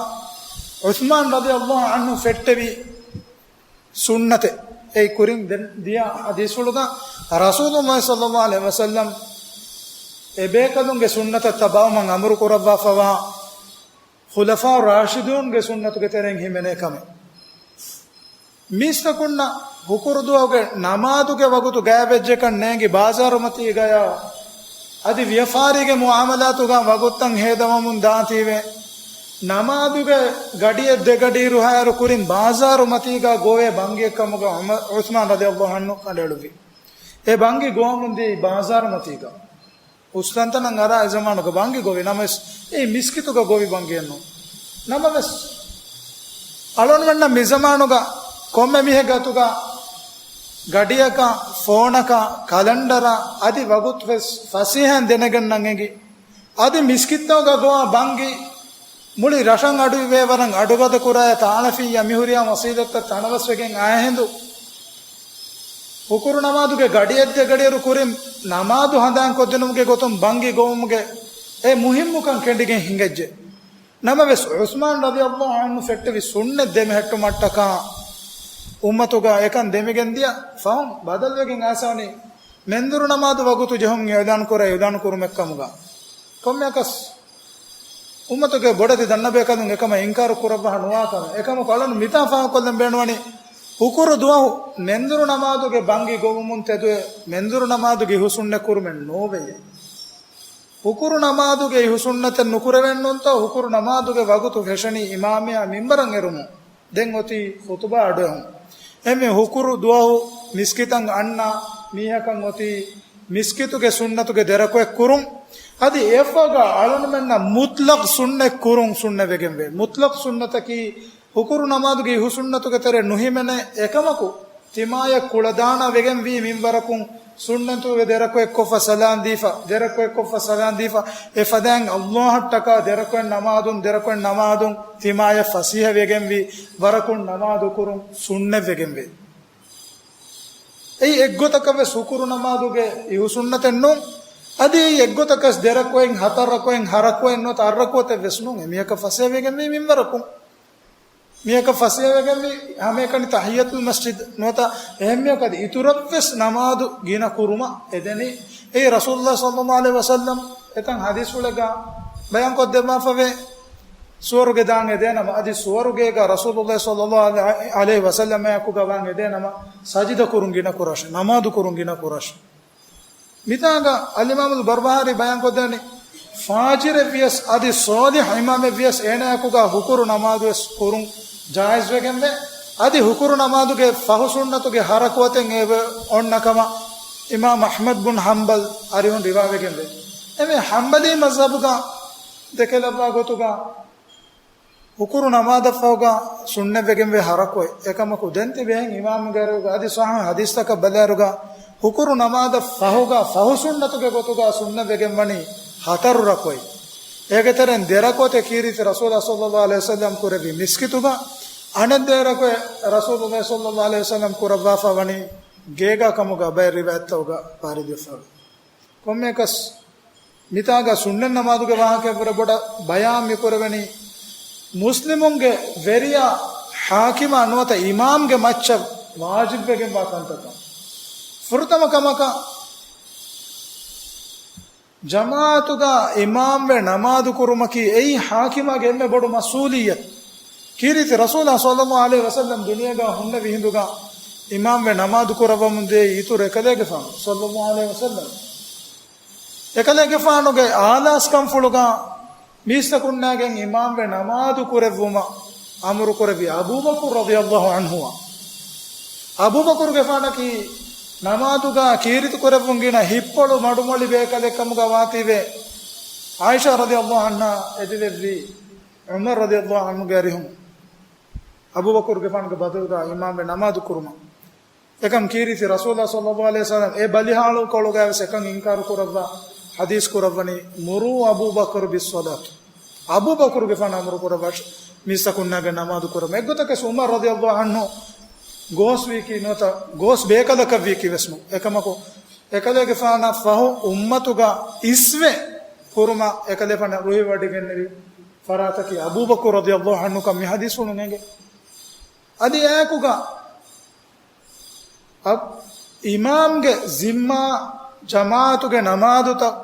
ޢުސްމާން ރަޟިޔަﷲ ޢަންހު ފެއްޓެވި ސުންނަތެއް. އެއީ ކުރިން ދެން ދިޔަ ޙަދީޘްފުޅުގަ ރަސޫލުﷲ ޞައްލަﷲ ޢަލައިހި ވަސައްލަމް އެބޭކަލުންގެ ސުންނަތަށް ތަބާވުމަށް އަމުރު ކުރައްވާފަވާ ޚުލަފާ ރާޝިދޫންގެ ސުންނަތުގެ ތެރެއިން ހިމެނޭ ކަމެއް. މީސްތަކުންނަށް ހުކުރު ދުވަހުގެ ނަމާދުގެ ވަގުތު ގާތްވެއްޖެކަން ނޭނގި ބާޒާރުމަތީގަޔާ އަދި ވިޔަފާރީގެ މުޢާމަލާތުގަ ވަގުތުތައް ހޭދަވަމުން ދާތީވެ، ނަމާދުގެ ގަޑިއެއް ދެގަޑިއިރު ހައިރު ކުރިން ބާޒާރުމަތީގަ ގޮވޭ ބަންގިއެއްކަމުގަ ޢުމަ-، ޢުސްމާން ރަޟިޔަﷲ ޢަންހު ކަނޑައެޅުއްވި. އެ ބަންގި ގޮވަމުން ދިޔައީ ބާޒާރުމަތީގަ. އުސްތަންތަނަށް އަރާ އެ ޒަމާނުގަ ބަންގި ގޮވި ނަމަވެސް، އެއީ މިސްކިތުގަ ގޮވި ބަންގިއެއްނޫން. ނަމަވެސް، އަޅުގަނޑުމެންނަށް މިޒަމާނުގަ ކޮންމެ މީހެއްގެ އަތުގަ ގަޑިއަކަށް، ފޯނަކަށް، ކަލަންޑަރަށް އަދި ވަގުތު ވެސް ފަސޭހައިން ދެނެގަންނަން އެނގި. އަދި މިސްކިތްތަކުގަ ގޮވާ ބަންގި މުޅި ރަށަށް އަޑުއިވޭ ވަރަށް އަޑުގަދަ ކުރާ ތާޅަފިއްޔާ މިހުރިހާ ވަސީލަތްތައް ތަނަވަސްވެގެން އާހިނދު، ހުކުރު ނަމާދުގެ ގަޑިއެއް ދެގަޑިއިރު ކުރިން ނަމާދު ހަނދާންކޮށްދިނުމުގެ ގޮތުން ބަންގި ގޮވުމުގެ އެ މުހިއްމުކަން ކެނޑިގެން ހިނގައްޖެ. ނަމަވެސް، ޢުސްމާން ރަޟިޔަﷲ ޢަންހު ފެއްޓެވި ސުންނަތް ދެމެހެއްޓުމަށްޓަކާ އުއްމަތުގަ އެކަން ދެމިގެންދިޔަ ފަހުން ބަދަލުވެގެން އައިސާނީ މެންދުރު ނަމާދު ވަގުތު ޖެހުން އިޢުލާން ކުރާ އިޢުލާން ކުރުމެއްކަމުގަ. ކޮންމެއަކަސް އުއްމަތުގެ ބޮޑެތި ދަންނަބޭކަލުން އެކަމަށް އިންކާރު ކުރައްވާ ނުވާކަމެއް. އެކަމަކު އަޅުން މިތާ ފާހަގަކޮށްލަން ބޭނުންވަނީ، ހުކުރު ދުވަހު މެންދުރު ނަމާދުގެ ބަންގި ގޮވުމުން ތެދުވެ މެންދުރު ނަމާދުގެ އިހުސުންނަތް ކުރުމެއް ނޯވެޔޭ. ހުކުރު ނަމާދުގެ އިހުސުންނަތެއް ނުކުރެވެންނޫންތޯ، ހުކުރު ނަމާދުގެ ވަގުތު ފެށެނީ އިމާމެއާ މިންބަރަށް އެރުމުން. ދެން އޮތީ ޚުތުބާ އަޑުއެހުން. އެހެންވެ ހުކުރު ދުވަހު މިސްކިތަށް އަންނަ މީހަކަށް އޮތީ މިސްކިތުގެ ސުންނަތުގެ ދެރަކުއެއް ކުރުން. އަދި އެއަށްފަހުގަ އަޅުންމެންނަށް މުތްލަޤް ސުންނަތް ކުރުން ސުންނަތް ވެގެންވޭ. މުތްލަޤް ސުންނަތަކީ ހުކުރު ނަމާދުގެ އިހު ސުންނަތުގެ ތެރޭ ނުހިމެނޭ އެކަމަކު، ތިމާޔަށް ކުޅަދާނަ ވެގެންވީ މިންވަރަކުން ސުންނަތުގެ ދެރަކުއެއްކޮށްފަ ސަލާން ދީފަ، ދެރަކުއެއްކޮށްފަ ސަލާން ދީފަ، އެ ފަދައިން ﷲ އަށްޓަކާ ދެރަކުއެއް ނަމާދުން، ދެރަކުއެއް ނަމާދުން ތިމާޔަށް ފަސޭހަ ވެގެންވީ ވަރަކުން ނަމާދު ކުރުން ސުންނަތް ވެގެންވޭ. އެއީ އެއްގޮތަކަށް ވެސް ހުކުރު ނަމާދުގެ އިހު ސުންނަތެއް ނޫން. އަދި އެއީ އެއްގޮތަކަށް ދެރަކުއެއް، ހަތަރު ރަކުއެއް، ހަ ރަކުއެއް ނުވަތަ އަށް ރަކުއަތެއް ވެސް ނޫން. އެމީހަކަށް ފަސޭހަވެގެންވީ މިންވަރަކުން. މީހަކަށް ފަސޭހަވެގެންވީ ހަމައެކަނި ތަޙިއްޔަތުލް މަސްޖިދު ނުވަތަ އެހެންމީހަކަށް އިތުރަށްވެސް ނަމާދު ގިނަ ކުރުމަށް އެދެނީ. އެއީ ރަސޫލުﷲ ޞައްލަﷲ ޢަލައިހި ވަސައްލަމް އެތަން ޙަދީޘްފުޅެއްގަ ބަޔާންކޮށްދެއްވާފަވޭ. ސުވަރުގެ ދާން އެދޭނަމަ، އަދި ސުވަރުގޭގަ ރަސޫލުﷲ ޞައްލަﷲ ޢަލައިހި ވަސައްލަމާއެކުގަ ވާން އެދޭނަމަ، ސަޖިދަ ކުރުން ގިނަ ކުރަށް، ނަމާދު ކުރުން ގިނަ ކުރަށް. މިތާގަ އަލްއިމާމުލް ބަރްބަހާރީ ބަޔާންކޮށްދެނީ، ފާޖިރެއް ވިޔަސް އަދި ޞާލިޙް އިމާމެއް ވިޔަސް އޭނާއެކުގަ ހުކުރު ނަމާދު ވެސް ކުރުން ޖާއިޒްވެގެންވޭ. އަދި ހުކުރު ނަމާދުގެ ފަހު ސުންނަތުގެ ހަ ރަކުޢަތެއް އެބަ އޮންނަ ކަމަށް އިމާމް އަޙްމަދު ބުން ޙަންބަލް އަރިހުން ރިވާވެގެންވޭ. އެމެ ޙަންބަލީ މަޒްހަބުގަ ދެކެލައްވާ ގޮތުގަ ހުކުރު ނަމާދަށްފަހުގަ ސުންނަތްވެގެންވޭ ހަ ރަކުޢަތް. އެކަމަކު ދެން ތިބި އެހެން އިމާމުގެ އަރިހުގަ އަދި ޞައްޙަ ޙަދީޘްތަކަށް ބަލާއިރުގަ ހުކުރު ނަމާދަށްފަހުގަ ފަހު ސުންނަތުގެ ގޮތުގަ ސުންނަތްވެގެންވަނީ ހަތަރު ރަކުޢަތް. އޭގެ ތެރެއިން ދެ ރަކުޢަތެއް ކީރިތި ރަސޫލާ ޞައްލަﷲ ޢަލައިހި ވަސައްލަމް ކުރެއްވި މިސްކިތުގަ، އަނެއް ދެ ރަކުޢަތް ރަސޫލުﷲ ޞައްލަﷲ ޢަލައިހި ވަސައްލަމް ކުރައްވާފަ ވަނީ ގޭގާ ކަމުގަ ބައެއް ރިވާޔަތްތަކުގަ ވާރިދުވެފަ. ކޮންމެއަކަސް މިތާގަ ސުންނަތް ނަމާދުގެ ވާހަކައަށްވުރެ ބޮޑަށް ބަޔާން މިކުރެވެނީ، މުސްލިމުންގެ ވެރިޔާ ޙާކިމާ ނުވަތަ އިމާމްގެ މައްޗަށް ވާޖިބްވެގެންވާ ކަންތަކަށް. ފުރަތަމަ ކަމަކަށް ޖަމާޢަތުގަ އިމާމްވެ ނަމާދު ކުރުމަކީ އެއީ ޙާކިމާގެ އެންމެ ބޮޑު މަސްއޫލިއްޔަތު. ކީރިތި ރަސޫލާ ޞައްލަﷲ ޢަލައިހި ވަސައްލަމް ދުނިޔޭގަ ހުންނެވި ހިނދުގަ އިމާމްވެ ނަމާދު ކުރައްވަމުންދިޔައީ އިތުރު އެކަލޭގެފާނު ޞައްލަﷲ ޢަލައިހި ވަސައްލަމް. އެކަލޭގެފާނުގެ އާލާސްކަންފުޅުގަ މީސްތަކުންނާގެން އިމާމްވެ ނަމާދު ކުރެއްވުމަށް އަމުރު ކުރެއްވި އަބޫބަކުރު ރަޟިޔަﷲ ޢަންހުއާ. އަބޫބަކުރުގެފާނަކީ ނަމާދުގަ ކީރިތި ކުރެއްވުން ގިނަ ހިއްޕޮޅު މަޑުމޮޅި ބޭކަލެއް ކަމުގަ ވާތީވެ، ޢާއިޝާ ރަޟިޔަﷲ ޢަންހާ އެދެވެއްވި ޢުމަރު ރަޟިޔަﷲ ޢަންހުގެ އަރިހުން އަބޫބަކުރުގެފާނުގެ ބަދަލުގަ އިމާމްވެ ނަމާދު ކުރުމަށް. އެކަމް ކީރިތި ރަސޫލާ ޞައްލަﷲ ޢަލައިހި ވަސައްލަމް އެ ބަލިހާލުކޮޅުގައިވެސް އެކަން އިންކާރު ކުރައްވާ ޙަދީޘް ކުރައްވަނީ، "مروا أبا بكر بالصلاة." އަބޫބަކުރުގެފާނު އަމުރު ކުރައްވާށި، މީސްތަކުންނާގެ ނަމާދު ކުރަމު. އެއްގޮތަކަށް ޢުމަރު ރަޟިޔަﷲ ޢަންހު ގޯސްވީކީ ނުވަތަ ގޯސް ބޭކަލަކަށްވީކީ ވެސް ނޫން. އެކަމަކު، އެކަލޭގެފާނަށް ފަހު އުއްމަތުގަ އިސްވެ ކުރުމަށް އެކަލޭފާނަށް ރުހިވަޑިގެންނެވި ފަރާތަކީ އަބޫބަކުރު ރަޟިޔަﷲ ޢަންހު ކަން މި ޙަދީޘްފުޅުން އެނގޭ. އަދި އެއާއެކުގަ އަ، އިމާމްގެ ޒިންމާ ޖަމާޢަތުގެ ނަމާދުތައް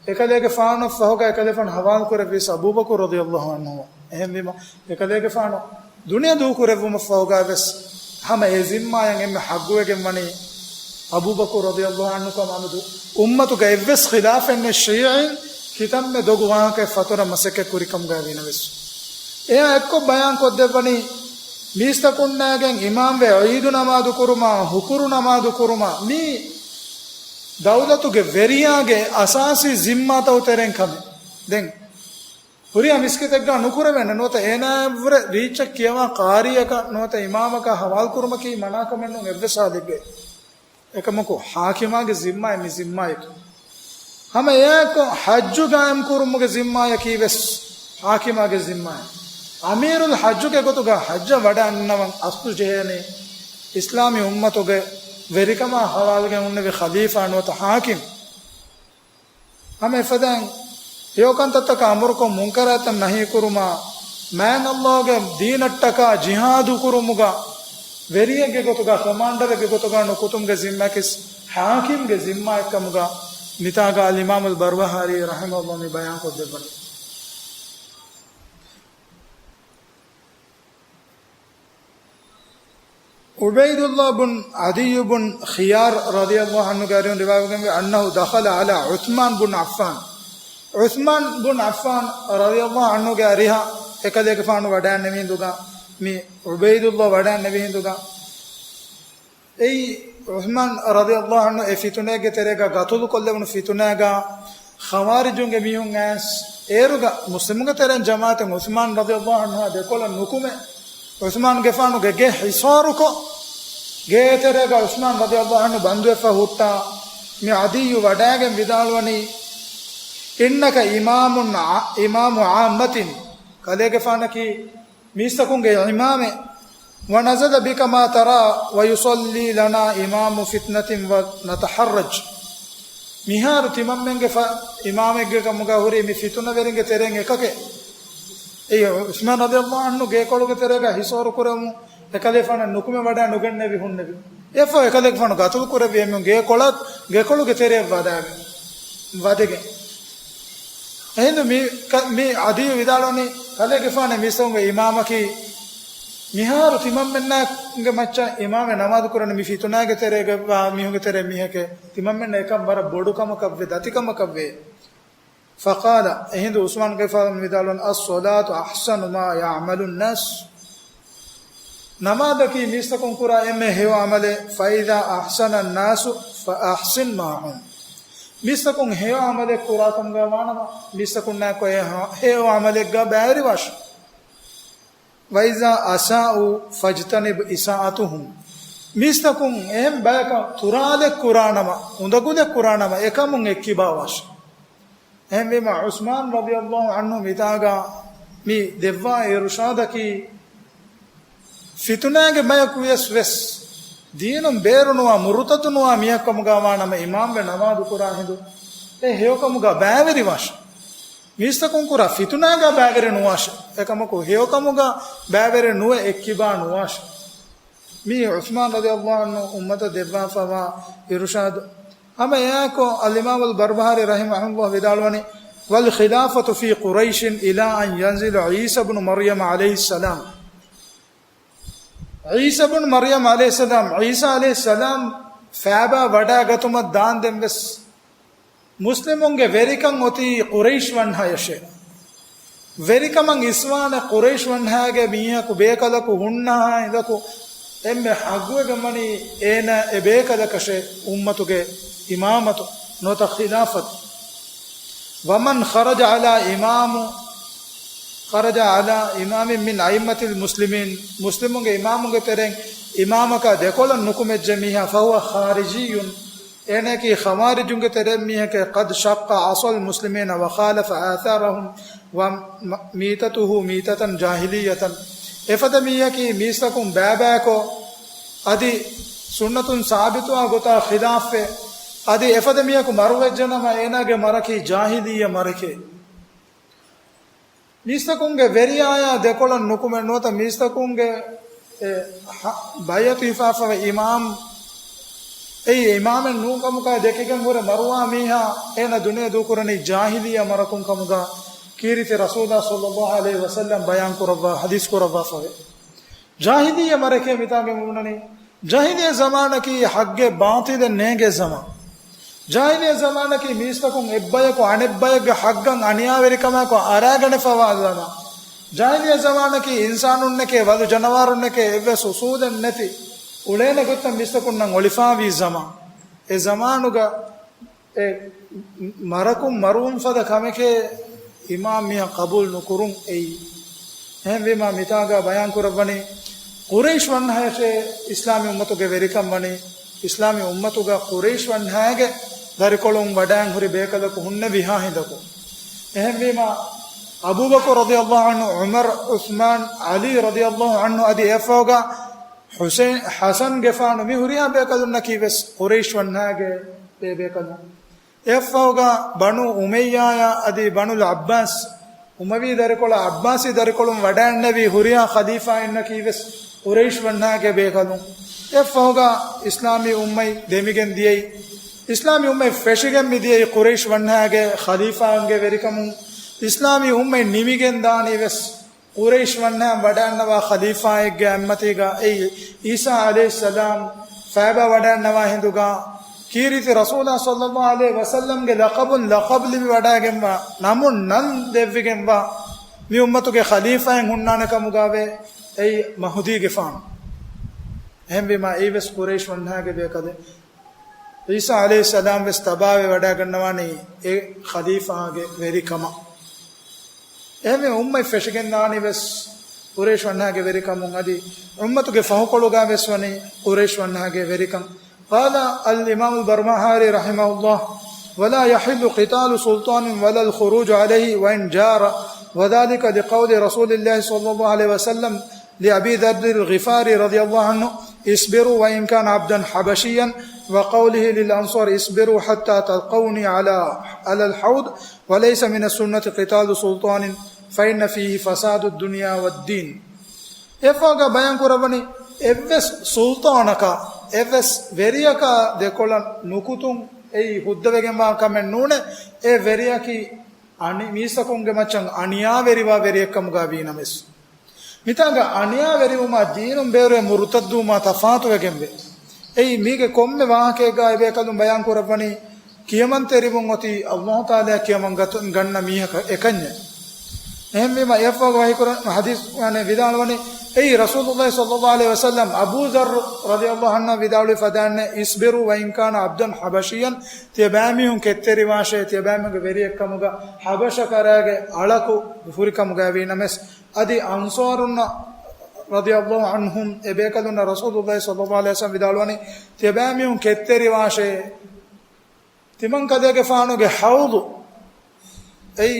އެކަލޭގެފާނަށް ފަހުގަ އެކަލޭފާނު ޙަވާލު ކުރެއްވީސް އަބޫބަކުރު ރަޟިޔަﷲ ޢަންހު. އެހެންވީމަ، އެކަލޭގެފާނު ދުނިޔެ ދޫކުރެއްވުމަށްފަހުގައިވެސް ހަމަ އެ ޒިންމާއަށް އެންމެ ޙައްޤުވެގެން ވަނީ އަބޫބަކުރު ރަޟިޔަﷲ ޢަންހު ކަމަށް އަމިއްލަ އުއްމަތުގަ އެއްވެސް ޚިލާފެއް ނެތް ޝީޢީން ކިތަންމެ ދޮގު ވާހަކައެއް ފަތުރަން މަސައްކަތް ކުރިކަމުގައި ވީނަމަވެސް. އެއާ އެއްކޮށް ބަޔާން ކޮށްދެއްވަނީ، މީސްތަކުންނާގެން އިމާމްވެ ޢީދު ނަމާދު ކުރުމާ، ހުކުރު ނަމާދު ކުރުމާ، މީ ދައުލަތުގެ ވެރިޔާގެ އަސާސީ ޒިންމާތައް ތެރެއިން ކަމެއް. ދެން ހުރިހާ މިސްކިތެއްގަ ނުކުރެވޭނެ ނުވަތަ އޭނާއަށްވުރެ ރީއްޗަށް ކިޔަވާ ޤާރީއަކަށް ނުވަތަ އިމާމަކަށް ޙަވާލު ކުރުމަކީ މަނާކަމެއް ނޫން އެއްވެސް ޙާލެއްގައި. އެކަމަކު ޙާކިމާގެ ޒިންމާއެއް މި ޒިންމާއަކީ. ހަމަ އެއާއެކު ޙައްޖު ޤާއިމް ކުރުމުގެ ޒިންމާއަކީ ވެސް ޙާކިމާގެ ޒިންމާއެއް. އަމީރުލް ޙައްޖުގެ ގޮތުގަ ޙައްޖަށް ވަޑައިންނަވަން އަސްލު ޖެހޭނީ އިސްލާމީ އުއްމަތުގެ ވެރިކަމާ ޙަވާލުގެ ހުންނެވި ޚަލީފާ ނުވަތަ ޙާކިމް. ހަމަ އެފަދައިން ހެޔޮކަންތައްތަކަށް އަމުރުކޮށް، މުންކަރާތައް ނަހީކުރުމާ، މާތް ﷲގެ ދީނަށްޓަކާ ޖިހާދު ކުރުމުގަ ވެރިއެއްގެ ގޮތުގަ، ކޮމާންޑަރެއްގެ ގޮތުގަ ނުކުތުމުގެ ޒިންމާއަކީ ޙާކިމްގެ ޒިންމާއެއްކަމުގަ މިތާގަ އަލްއިމާމުލް ބަރްބަހާރީ ރަޙިމަހުﷲ މި ބަޔާންކޮށްދެއްވަނީ. ޢުބައިދުﷲ ބުން ޢަދިއްޔު ބުން ޚިޔާރު ރަޟިޔަﷲ ޢަންހުގެ އަރިހުން ރިވާވެގެންވޭ، أنه دخل على عثمان بن عفان. ޢުޘްމާން ބުން ޢައްފާން ރަޟިޔަﷲ ޢަންހުގެ އަރިހަށް އެކަލޭގެފާނު ވަޑައިންނެވި ހިނދުގަ، މި ޢުބައިދުﷲ ވަޑައިންނެވި ހިނދުގަ، އެއީ ޢުޘްމާން ރަޟިޔަﷲ ޢަންހު އެ ފިތުނައެއްގެ ތެރޭގަ، ގަތުލު ކޮށްލެވުނު ފިތުނައިގަ، ޚަވާރިޖުންގެ މީހުން އައިސް، އޭރުގަ މުސްލިމުންގެ ތެރެއިން ޖަމާޢަތުން ޢުޘްމާން ރަޟިޔަﷲ ޢަންހުއާ ދެކޮޅަށް ނުކުމެ، ޢުޘްމާންގެފާނުގެ ގެ ހިސާރުކޮށް، ގޭތެރޭގަ ޢުޘްމާން ރަޟިޔަﷲ ޢަންހު ބަންދުވެފަ ހުއްޓާ، މި ޢަދިއްޔު ވަޑާގެން ވިދާޅުވަނީ، إنك إمام ع-، إمام عامة، ކަލޭގެފާނަކީ މީސްތަކުންގެ އިމާމެއް، ونزل بك ما ترى ويصلي لنا إمام فتنة ونتحرج. މިހާރު ތިމަންމެންގެ ފަ-، އިމާމެއްގެ ކަމުގަ ހުރީ މި ފިތުނަވެރިންގެ ތެރެއިން އެކަކެއް. އެއީ ޢުޘްމާން ރަޟިޔަﷲ ޢަންހު ގޭކޮޅުގެ ތެރޭގަ ހިސޯރު ކުރަމުން އެކަލޭފާނަށް ނުކުމެ ވަޑާ ނުގެންނެވި ހުންނެވި. އެއަށްފަހު އެކަލޭގެފާނު ގަތުލު ކުރެއްވި އެމީހުން ގޭކޮޅަށް، ގެކޮޅުގެ ތެރެއަށް ވަދެގެން، ވަދެގެން. އެހިނދު މި، މި ޢަދިއްޔު ވިދާޅުވަނީ، ކަލޭގެފާނެ މީސްތަކުންގެ އިމާމަކީ، މިހާރު ތިމަންމެންނާގެ މައްޗަށް އިމާމެއް ނަމާދު ކުރަނީ މި ފިތުނާގެ ތެރޭގަ ވާ މީހުންގެ ތެރޭ މީހެކޭ، ތިމަންމެންނަށް އެކަން ވަރަށް ބޮޑު ކަމަކަށްވޭ، ދަތިކަމަކަށްވޭ. فقال، އެހިނދު ޢުޘްމާންގެފާނު ވިދާޅުވަނީ، الصلاة أحسن ما يعمل الناس. ނަމާދަކީ މީސްތަކުން ކުރާ އެންމެ ހެޔޮ ޢަމަލެއް، فإذا أحسن الناس فأحسن معهم. މީސްތަކުން ހެޔޮ ޢަމަލެއް ކުރާކަމުގަ ވާނަމަ، މީސްތަކުންނާއެކު އެ ހެޔޮ ޢަމަލެއްގަ ބައިވެރިވާށި. وإذا أساءوا فاجتنب إساءتهم. މީސްތަކުން އެހެން ބަޔަކަށް ތުރާލެއް ކުރާނަމަ، އުނދަގުލެއް ކުރާނަމަ، އެކަމުން އެއްކިބާވާށި. އެހެންވީމަ، ޢުޘްމާން ރަޟިޔަﷲ ޢަންހު މިތާގަ މި ދެއްވާ އިރުޝާދަކީ، ފިތުނާގެ ބަޔަކު ވިޔަސް ވެސް، ދީނުން ބޭރުނުވާ، މުރުތަދުނުވާ މީހަކު ކަމުގަ ވާނަމަ، އިމާމްވެ ނަމާދު ކުރާ ހިނދު، އެ ހެޔޮކަމުގަ ބައިވެރިވާށި. މީސްތަކުން ކުރާ ފިތުނާގަ ބައިވެރި ނުވާށި. އެކަމަކު، ހެޔޮކަމުގަ ބައިވެރި ނުވެ އެއްކިބާ ނުވާށި. މީ ޢުޘްމާން ރަޟިޔަﷲ ޢަންހު އުއްމަތަށް ދެއްވާފަވާ އިރުޝާދު. ހަމަ އެއާއެކު، އަލްއިމާމު އަލްބަރްބަހާރީ ރަޙިމަހުﷲ ވިދާޅުވަނީ، والخلافة في قريش إلى أن ينزل عيسى ابن مريم عليه السلام. ޢީސާ ބުނު މަރްޔަމް ޢަލައިހިއްސަލާމް، ޢީސާ ޢަލައިހިއްސަލާމް ފައިބާ ވަޑާގަތުމަށް ދާންދެން ވެސް، މުސްލިމުންގެ ވެރިކަން އޮތީ ޤުރައިޝް ވަންހަޔަށޭ. ވެރިކަމަށް އިސްވާނެ ޤުރައިޝް ވަންހައިގެ މީހަކު ބޭކަލަކު ހުންނަހާ ހިނދަކު އެންމެ ޙައްޤުވެގެންވަނީ އޭނާ އެ ބޭކަލަކަށޭ އުއްމަތުގެ އިމާމަތު ނުވަތަ ޚިލާފަތު. ومن خرج على إمام، خرج على إمام من أئمة المسلمين، މުސްލިމުންގެ އިމާމުންގެ ތެރެއިން އިމާމަކާ ދެކޮޅަށް ނުކުމެއްޖެ މީހާ، فهو خارجي، އޭނައަކީ ޚަވާރިޖުންގެ ތެރެއިން މީހެކޭ، قد شق عصا المسلمين وخالف آثارهم وميتته ميتة جاهلية. އެފަދަ މީހަކީ މީސްތަކުން ބައިބައިކޮށް، އަދި ސުންނަތުން ސާބިތުވާ ގޮތާ ޚިލާފްވެ، އަދި އެފަދަ މީހަކު މަރުވެއްޖެނަމަ އޭނާގެ މަރަކީ ޖާހިލިއްޔަ މަރެކޭ. މީސްތަކުންގެ ވެރިޔާޔާ ދެކޮޅަށް ނުކުމެ ނުވަތަ މީސްތަކުންގެ އެ، ހަ-، ބައިޢަތު ހިފާފަވަ އިމާމް، އެއީ އިމާމެއް ނޫންކަމުގައި ދެކިގެން ހުރެ މަރުވާ މީހާ އޭނަ ދުނިޔެ ދޫކުރަނީ ޖާހިލިއްޔަ މަރަކުން ކަމުގަ ކީރިތި ރަސޫލާ ޞައްލައްލާހު ޢަލައިހި ވަސައްލަމް ބަޔާން ކުރައްވާ، ޙަދީޘް ކުރައްވާފަވޭ. ޖާހިލިއްޔަ މަރެކޭ މިތާގެ މިބުނަނީ، ޖާހިލިއްޔަ ޒަމާނަކީ ޙައްޤެއް ބާޠިލެއް ނޭނގޭ ޒަމާން. ޖާހިލިއްޔަ ޒަމާނަކީ މީސްތަކުން އެއްބަޔަކު އަނެއްބަޔެއްގެ ޙައްޤަށް އަނިޔާވެރިކަމާއެކު އަރާގަނެފަވާ ޒަމާން. ޖާހިލިއްޔަ ޒަމާނަކީ އިންސާނުންނެކޭ ވަލު ޖަނަވާރުންނެކޭ އެއްވެސް އުޞޫލެއް ނެތި، އުޅޭނެ ގޮތްތައް މީސްތަކުންނަށް އޮޅިފާވީ ޒަމާން. އެ ޒަމާނުގަ އެ މަރަކުން މަރުވުން ފަދަ ކަމެކޭ އިމާމް މީހާ ޤަބޫލު ނުކުރުން އެއީ. އެހެންވީމާ މިތާގަ ބަޔާން ކުރައްވަނީ، ޤުރައިޝް ވަންހަޔަށޭ އިސްލާމީ އުއްމަތުގެ ވެރިކަން ވަނީ، އިސްލާމީ އުއްމަތުގަ ޤުރައިޝް ވަންހައިގެ ދަރިކޮޅުން ވަޑައިން ހުރި ބޭކަލަކު ހުންނެވިހާ ހިނދަކު. އެހެންވީމާ، އަބޫބަކުރު ރަޟިޔަﷲ ޢަންހު، ޢުމަރު، ޢުޘްމާން، ޢަލީ ރަޟިޔަﷲ ޢަންހު އަދި އެއަށްފަހުގަ ޙުސައިން، ޙަސަންގެފާނު މި ހުރިހާ ބޭކަލުންނަކީ ވެސް ޤުރައިޝް ވަންހައިގެ ބޭބޭކަލުން. އެއަށްފަހުގަ ބަނޫ އުމައްޔާޔާ އަދި ބަނުލް ޢައްބާސް، އުމަވީ ދަރިކޮޅަށް ޢައްބާސީ ދަރިކޮޅުން ވަޑައިންނެވި ހުރިހާ ޚަލީފާއިންނަކީ ވެސް ޤުރައިޝް ވަންހާގެ ބޭކަލުން. އެއަށްފަހުގަ އިސްލާމީ އުއްމަތް ދެމިގެން ދިޔައީ، އިސްލާމީ އުއްމަތް ފެށިގެން މި ދިޔައީ ޤުރައިޝް ވަންހާގެ ޚަލީފާއިންގެ ވެރިކަމުން. އިސްލާމީ އުއްމަތް ނިމިގެން ދާނީ ވެސް ޤުރައިޝް ވަންހައިން ވަޑައިންނަވާ ޚަލީފާއެއްގެ އެއްމަތީގަ އެއީ، ޢީސާ ޢަލައިހިއްސަލާމް ފައިބާ ވަޑައިންނަވާ ހިނދުގަ، ކީރިތި ރަސޫލާ ޞައްލައްލާހު ޢަލައިހި ވަސައްލަމްގެ ލަޤަބުން ލަޤަބު ލިބި ވަޑައިގެންވާ، ނަމުން ނަން ދެއްވިގެންވާ، މި އުއްމަތުގެ ޚަލީފާއެއް ހުންނާނެ ކަމުގައެވެ. އެއީ މަހުދީގެފާނު. އެހެންވީމާ އެއީވެސް ޤުރައިޝް ވަންހާގެ ބޭކަލެއް. ޢީސާ ޢަލައިހިއްސަލާމް ވެސް ތަބާވެ ވަޑައިގަންނަވާނީ އެ ޚަލީފާގެ ވެރިކަމަށް. އެހެންވެ އުއްމަތް ފެށިގެން ދާނީ ވެސް ޤުރައިޝް ވަންހާގެ ވެރިކަމުން އަދި އުއްމަތުގެ ފަހުކޮޅުގަ ވެސް ވަނީ ޤުރައިޝް ވަންހާގެ ވެރިކަން. قال الإمام البربهاري رحمه الله: ولا يحل قتال سلطان ولا الخروج عليه وإن جار، وذلك لقول رسول الله صلى الله عليه وسلم لأبي ذر الغفاري رضي الله عنه: اصبروا وإن كان عبدا حبشيا، وقوله للأنصار: اصبروا حتى تلقوني على، على الحوض، وليس من السنة قتال سلطان فإن فيه فساد الدنيا والدين. އެއަށްފަހުގަ ބަޔާން ކުރައްވަނީ، އެއްވެސް ސުލްޠާނަކާ، އެއްވެސް ވެރިޔަކާ ދެކޮޅަށް ނުކުތުން އެއީ ހުއްދަވެގެންވާ ކަމެއް ނޫނޭ. އެ ވެރިޔަކީ އަނި-، މީސްތަކުންގެ މައްޗަށް އަނިޔާވެރިވާ ވެރިއެއްކަމުގަ ވީނަމަވެސް. މިތާނގަ އަނިޔާވެރިވުމާ ދީނުން ބޭރުވެ މުރުތައްދުވުމާ ތަފާތުވެގެންވޭ. އެއީ މީގެ ކޮންމެ ވާހަކައެއްގަ އެބޭކަލުން ބަޔާން ކުރައްވަނީ، ކިޔަމަންތެރިވުން އޮތީ ﷲ ތަޢާލާ ކިޔަމަން ގަތު-، ގަންނަ މީހަކަށް އެކަންޏެއް. އެހެންވީމަ އެއަށްފަހުގަ ވަޙީކުރަން ޙަދީޘް ވާނެ ވިދާޅުވަނީ، އެއީ ރަސޫލުﷲ ޞައްލަﷲ ޢަލައިހި ވަސައްލަމް އަބޫ ޛައްރު ރަޟިޔަﷲ ޢަންހު ވިދާޅުވި ފަދައިންނޭ، اصبروا وإن كان عبدا حبشيا، ތިޔަ ބައިމީހުން ކެތްތެރިވާށޭ، ތިޔަ ބައިމީހުންގެ ވެރިއެއްކަމުގަ ޙަބަޝަ ކަރައިގެ އަޅަކު ހުރިކަމުގައި ވީނަމަވެސް، އަދި އަންޞާރުންނަށް ރަޟިޔަﷲ ޢަންހުމް އެބޭކަލުންނަށް ރަސޫލުﷲ ޞައްލަﷲ ޢަލައިހި ވަސައްލަމް ވިދާޅުވަނީ، ތިޔަ ބައިމީހުން ކެތްތެރިވާށޭ، ތިމަންކަލޭގެފާނުގެ ޙައުޟު، އެއީ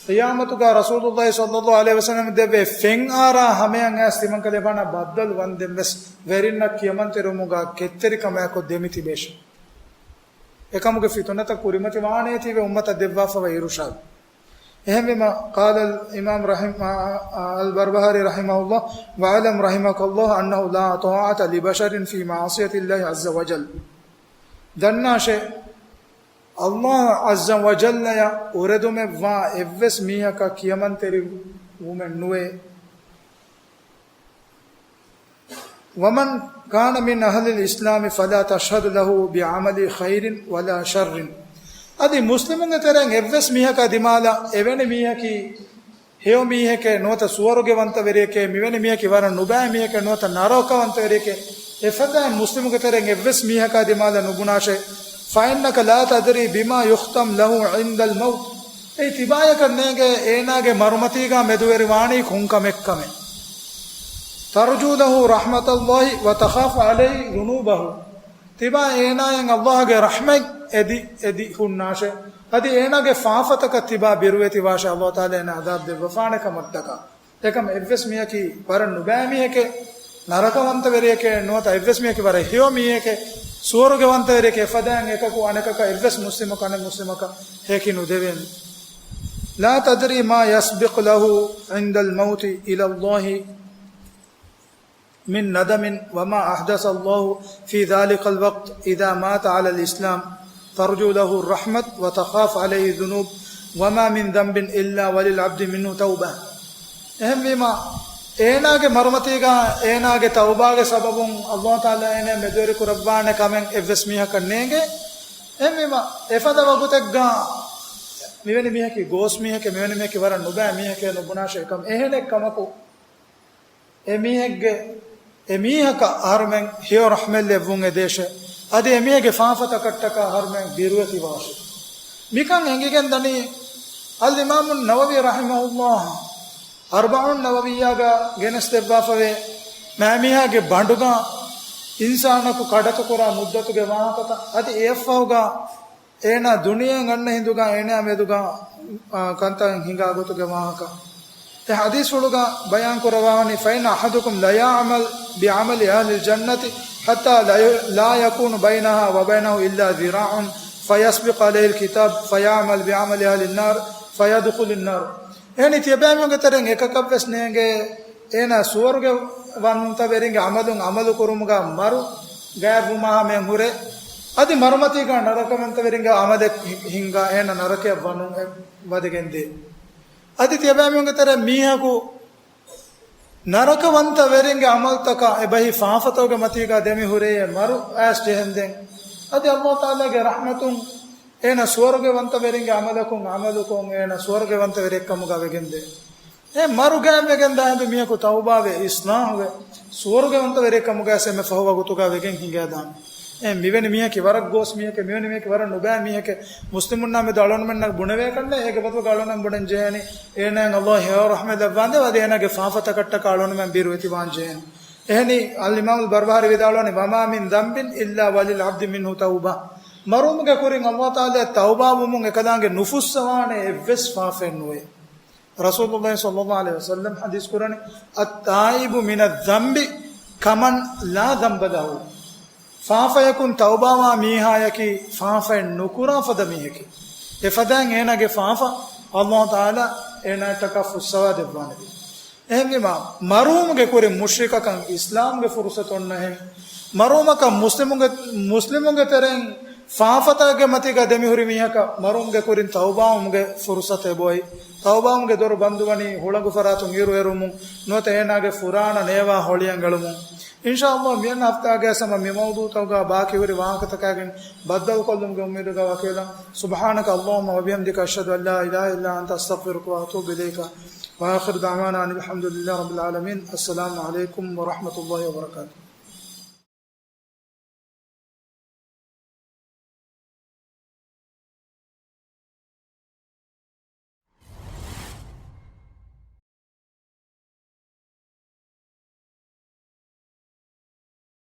ޤިޔާމަތުގަ ރަސޫލުﷲ ޞައްލަﷲ ޢަލައިހި ވަސައްލަމް ދެއްވޭ ފެން އާރާ ހަމަޔަށް އައިސް ތިމަންކަލޭގެފާނަށް ބައްދަލު ވަންދެން ވެސް ވެރިންނަށް ކިޔަމަންތެރިވުމުގަ ކެތްތެރިކަމާއެކު ދެމިތިބޭށެ. އެކަމުގެ ފިތުނަތައް ކުރިމަތިވާނޭތީވެ އުއްމަތަށް ދެއްވާފަވާ އިރުޝާދު. އެހެންވީމަ، قال الإمام رحم-، البربهاري رحمه الله: واعلم رحمك الله أنه لا طاعة لبشر في معصية الله عز وجل. ދަންނާށޭ، ﷲ ޢައްޒަ ވަޖައްލަޔަށް އުރެދުމެއްވާ އެއްވެސް މީހަކަށް ކިޔަމަންތެރިވުމެއް ނުވޭ. ومن كان من أهل الإسلام فلا تشهد له بعمل خير ولا شر. އަދި މުސްލިމުންގެ ތެރެއިން އެއްވެސް މީހަކާ ދިމާލަށް އެވެނި މީހަކީ ހެޔޮ މީހެކޭ ނުވަތަ ސުވަރުގެވަންތަވެރިއެކޭ، މިވެނި މީހަކީ ވަރަށް ނުބައި މީހެކޭ ނުވަތަ ނަރަކަވަންތަވެރިއެކޭ، އެފަދައިން މުސްލިމުގެ ތެރެއިން އެއްވެސް މީހަކާ ދިމާލަށް ނުބުނާށޭ. فإنك لا تدري بما يختم له عند الموت. އެއީ ތިބާޔަކަށް ނޭނގޭ އޭނާގެ މަރުމަތީގާ މެދުވެރިވާނީ ކޮން ކަމެއްކަމެއް. ترجو له رحمة الله وتخاف عليه ذنوبه. ތިބާ އޭނާއަށް ﷲގެ ރަޙްމަތް އެދި، އެދި ހުންނާށޭ. އަދި އޭނާގެ ފާފަތަކަށް ތިބާ ބިރުވެތިވާށޭ، ﷲ ތަޢާލާ އޭނާ ޢަޛާބު ދެއްވަފާނެ ކަމަށްޓަކާ. އެކަމަ އެއްވެސް މީހަކީ ވަރަށް ނުބައި މީހެކޭ، ނަރަކަވަންތަވެރިއެކޭ ނުވަތަ އެއްވެސް މީހަކީ ވަރަށް ހެޔޮ މީހެކޭ، ސުވަރުގެވަންތަވެރިއެކޭ، އެފަދައިން އެކަކު އަނެކަކަށް އެއްވެސް މުސްލިމަކަށް އަނެއް މުސްލިމަކަށް ހެކި ނުދެވޭނެ. لا تدري ما يسبق له عند الموت إلى الله من ندم وما أحدث الله في ذلك الوقت إذا مات على الإسلام، ترجو له الرحمة وتخاف عليه الذنوب، وما من ذنب إلا وللعبد منه توبة. އެހެންވީމަ، އޭނާގެ މަރުމަތީގާ އޭނާގެ ތައުބާގެ ސަބަބުން ﷲ ތަޢާލާ އޭނާ މެދުވެރި ކުރައްވާނެ ކަމެއް އެއްވެސް މީހަކަށް ނޭނގޭ. އެހެންވީމަ، އެފަދަ ވަގުތެއްގާ މިވެނި މީހަކީ ގޯސް މީހެކޭ، މިވެނި މީހަކީ ވަރަށް ނުބައި މީހެކޭ ނުބުނާށޭ. އެކަމަ އެހެނެއް ކަމަކު، އެމީހެއްގެ، އެމީހަކަށް އަހަރުމެން ހެޔޮ ރަޙްމަތް ލެއްވުން އެދޭށޭ. އަދި އެމީހެއްގެ ފާފަތަކަށްޓަކާ އަހަރުމެން ބިރުވެތިވާށޭ. މިކަން އެނގިގެން ދަނީ، އަލްއިމާމު ނަވަވީ ރަޙިމަހުﷲ، އަރްބަޢޫން ނަވަވިއްޔާގަ ގެނެސްދެއްވާފަވޭ، މާމީހާގެ ބަނޑުގަ އިންސާނަކު ކަޑަތުކުރާ މުއްދަތުގެ ވާހަކަތައް، އަދި އެއަށްފަހުގަ އޭނާ ދުނިޔެއަށް އަންނަ ހިނދުގަ އޭނާ މެދުގަ، އާ، ކަންތައް ހިނގާ ގޮތުގެ ވާހަކަ. އެ ޙަދީޘްފުޅުގަ ބަޔާން ކުރައްވާވަނީ، فإن أحدكم ليعمل بعمل أهل الجنة حتى لا ي-، لا يكون بينها وبينه إلا ذراع فيسبق عليه الكتاب فيعمل بعمل أهل النار فيدخل النار. އެހެނީ ތިޔަބައިމީހުންގެ ތެރެއިން އެކަކަށްވެސް ނޭނގޭ އޭނާ ސުވަރުގެ ވަންތަވެރިންގެ ޢަމަލުން ޢަމަލު ކުރުމުގަ މަރު ގާތްވުމާ ހަމަޔަށް ހުރެ، އަދި މަރުމަތީގަ ނަރަކަވަންތަވެރިންގެ ޢަމަލެއް ހި-، ހިންގާ އޭނަ ނަރަކަޔަށް ވަނުން އެ ވަދެގެންދޭ. އަދި ތިޔަބައިމީހުންގެ ތެރެ މީހަކު ނަރަކަވަންތަވެރިންގެ ޢަމަލުތަކާ އެބަހި ފާފަތަކުގެ މަތީގަ ދެމި ހުރެޔޭ މަރު އައިސް ޖެހެންދެން. އަދި ﷲ ތަޢާލާގެ ރަޙްމަތުން އޭނަ ސުވަރުގެވަންތަވެރިންގެ ޢަމަލަކުން ޢަމަލުކޮށް އޭނަ ސުވަރުގެވަންތަވެރިއެއްކަމުގަ ވެގެންދޭ. އެ މަރު ގާތްވެގެންދާ ހިނދު މީހަކު ތައުބާވެ، އިޞްލާޙުވެ، ސުވަރުގެވަންތަވެރި ކަމުގައި އެންމެ ފަހު ވަގުތުގަ ވެގެން ހިނގައިދާނެ. އެ މިވެނި މީހަކީ ވަރަށް ގޯސް މީހެކޭ، މިވެނި މީހަކީ ވަރަށް ނުބައި މީހެކޭ، މުސްލިމުންނާ މެދު އަޅުގަނޑުމެންނަށް ބުނެވޭކަށްނެ، އޭގެ ބަދަލުގަ އަޅުގަނޑުމެން ބުނަން ޖެހޭނީ، އޭނާއަށް ﷲ ހެޔޮ ރަޙްމަތް ލައްވާނދޭ، އަދި އޭނާގެ ފާފަތަކަށްޓަކާ އަޅުގަނޑުމެން ބިރުވެތިވާން ޖެހޭނީ. އެހެނީ، އަލްއިމާމުލް ބަރްބަހާރީ ވިދާޅުވަނީ، "وما من ذنب إلا وللعبد منه توبة." މަރުވުމުގެ ކުރިން ﷲ ތަޢާލާ ތައުބާވުމުން އެކަލާނގެ ނުފުއްސަވާނެ އެއްވެސް ފާފައެއް ނުވޭ. ރަސޫލުﷲ ޞައްލަﷲ ޢަލައިހި ވަސައްލަމް ޙަދީޘް ކުރަނީ، "التائب من الذنب كمن لا ذنب له." ފާފަޔަކުން ތައުބާވާ މީހާޔަކީ ފާފައެއް ނުކުރާ ފަދަ މީހެކޭ. އެފަދައިން އޭނާގެ ފާފަ ﷲ ތަޢާލާ އޭނާއަށްޓަކާ ފުއްސަވާ ދެއްވާނެ. އެހެންވީމާ، މަރުވުމުގެ ކުރިން މުޝްރިކަކަށް އިސްލާމްގެ ފުރުޞަތު އޮންނަހެން، މަރުވުމަކަށް މުސްލިމުންގެ، މުސްލިމުންގެ ތެރެއިން ފާފަތަކެއްގެ މަތީގަ ދެމިހުރި މީހަކަށް މަރުވުމުގެ ކުރިން ތައުބާވުމުގެ ފުރުޞަތު އެބޮތް. ތައުބާވުމުގެ ދޮރު ބަންދުވަނީ ހުޅަނގު ފަރާތުން އިރު އެރުމުން ނުވަތަ އޭނާގެ ފުރާނަ ނޭވާ ހޮޅިއަނގަޅުމުން. އިންޝާﷲ، މިއަންނަ ހަފްތާގައި ހަމަ މި މައުޟޫޢުތަކުގަ ބާކީހުރި ވާހަކަތަކާގެން ބައްދަލުކޮށްލުމުގެ އުއްމީދުގަ ވަކިވެލަން. سبحانك اللهم وبحمدك، أشهد أن لا إله إلا أنت، أستغفرك وأتوب إليك. وآخر دعوانا أن الحمد لله رب العالمين. السلام عليكم ورحمة الله وبركاته.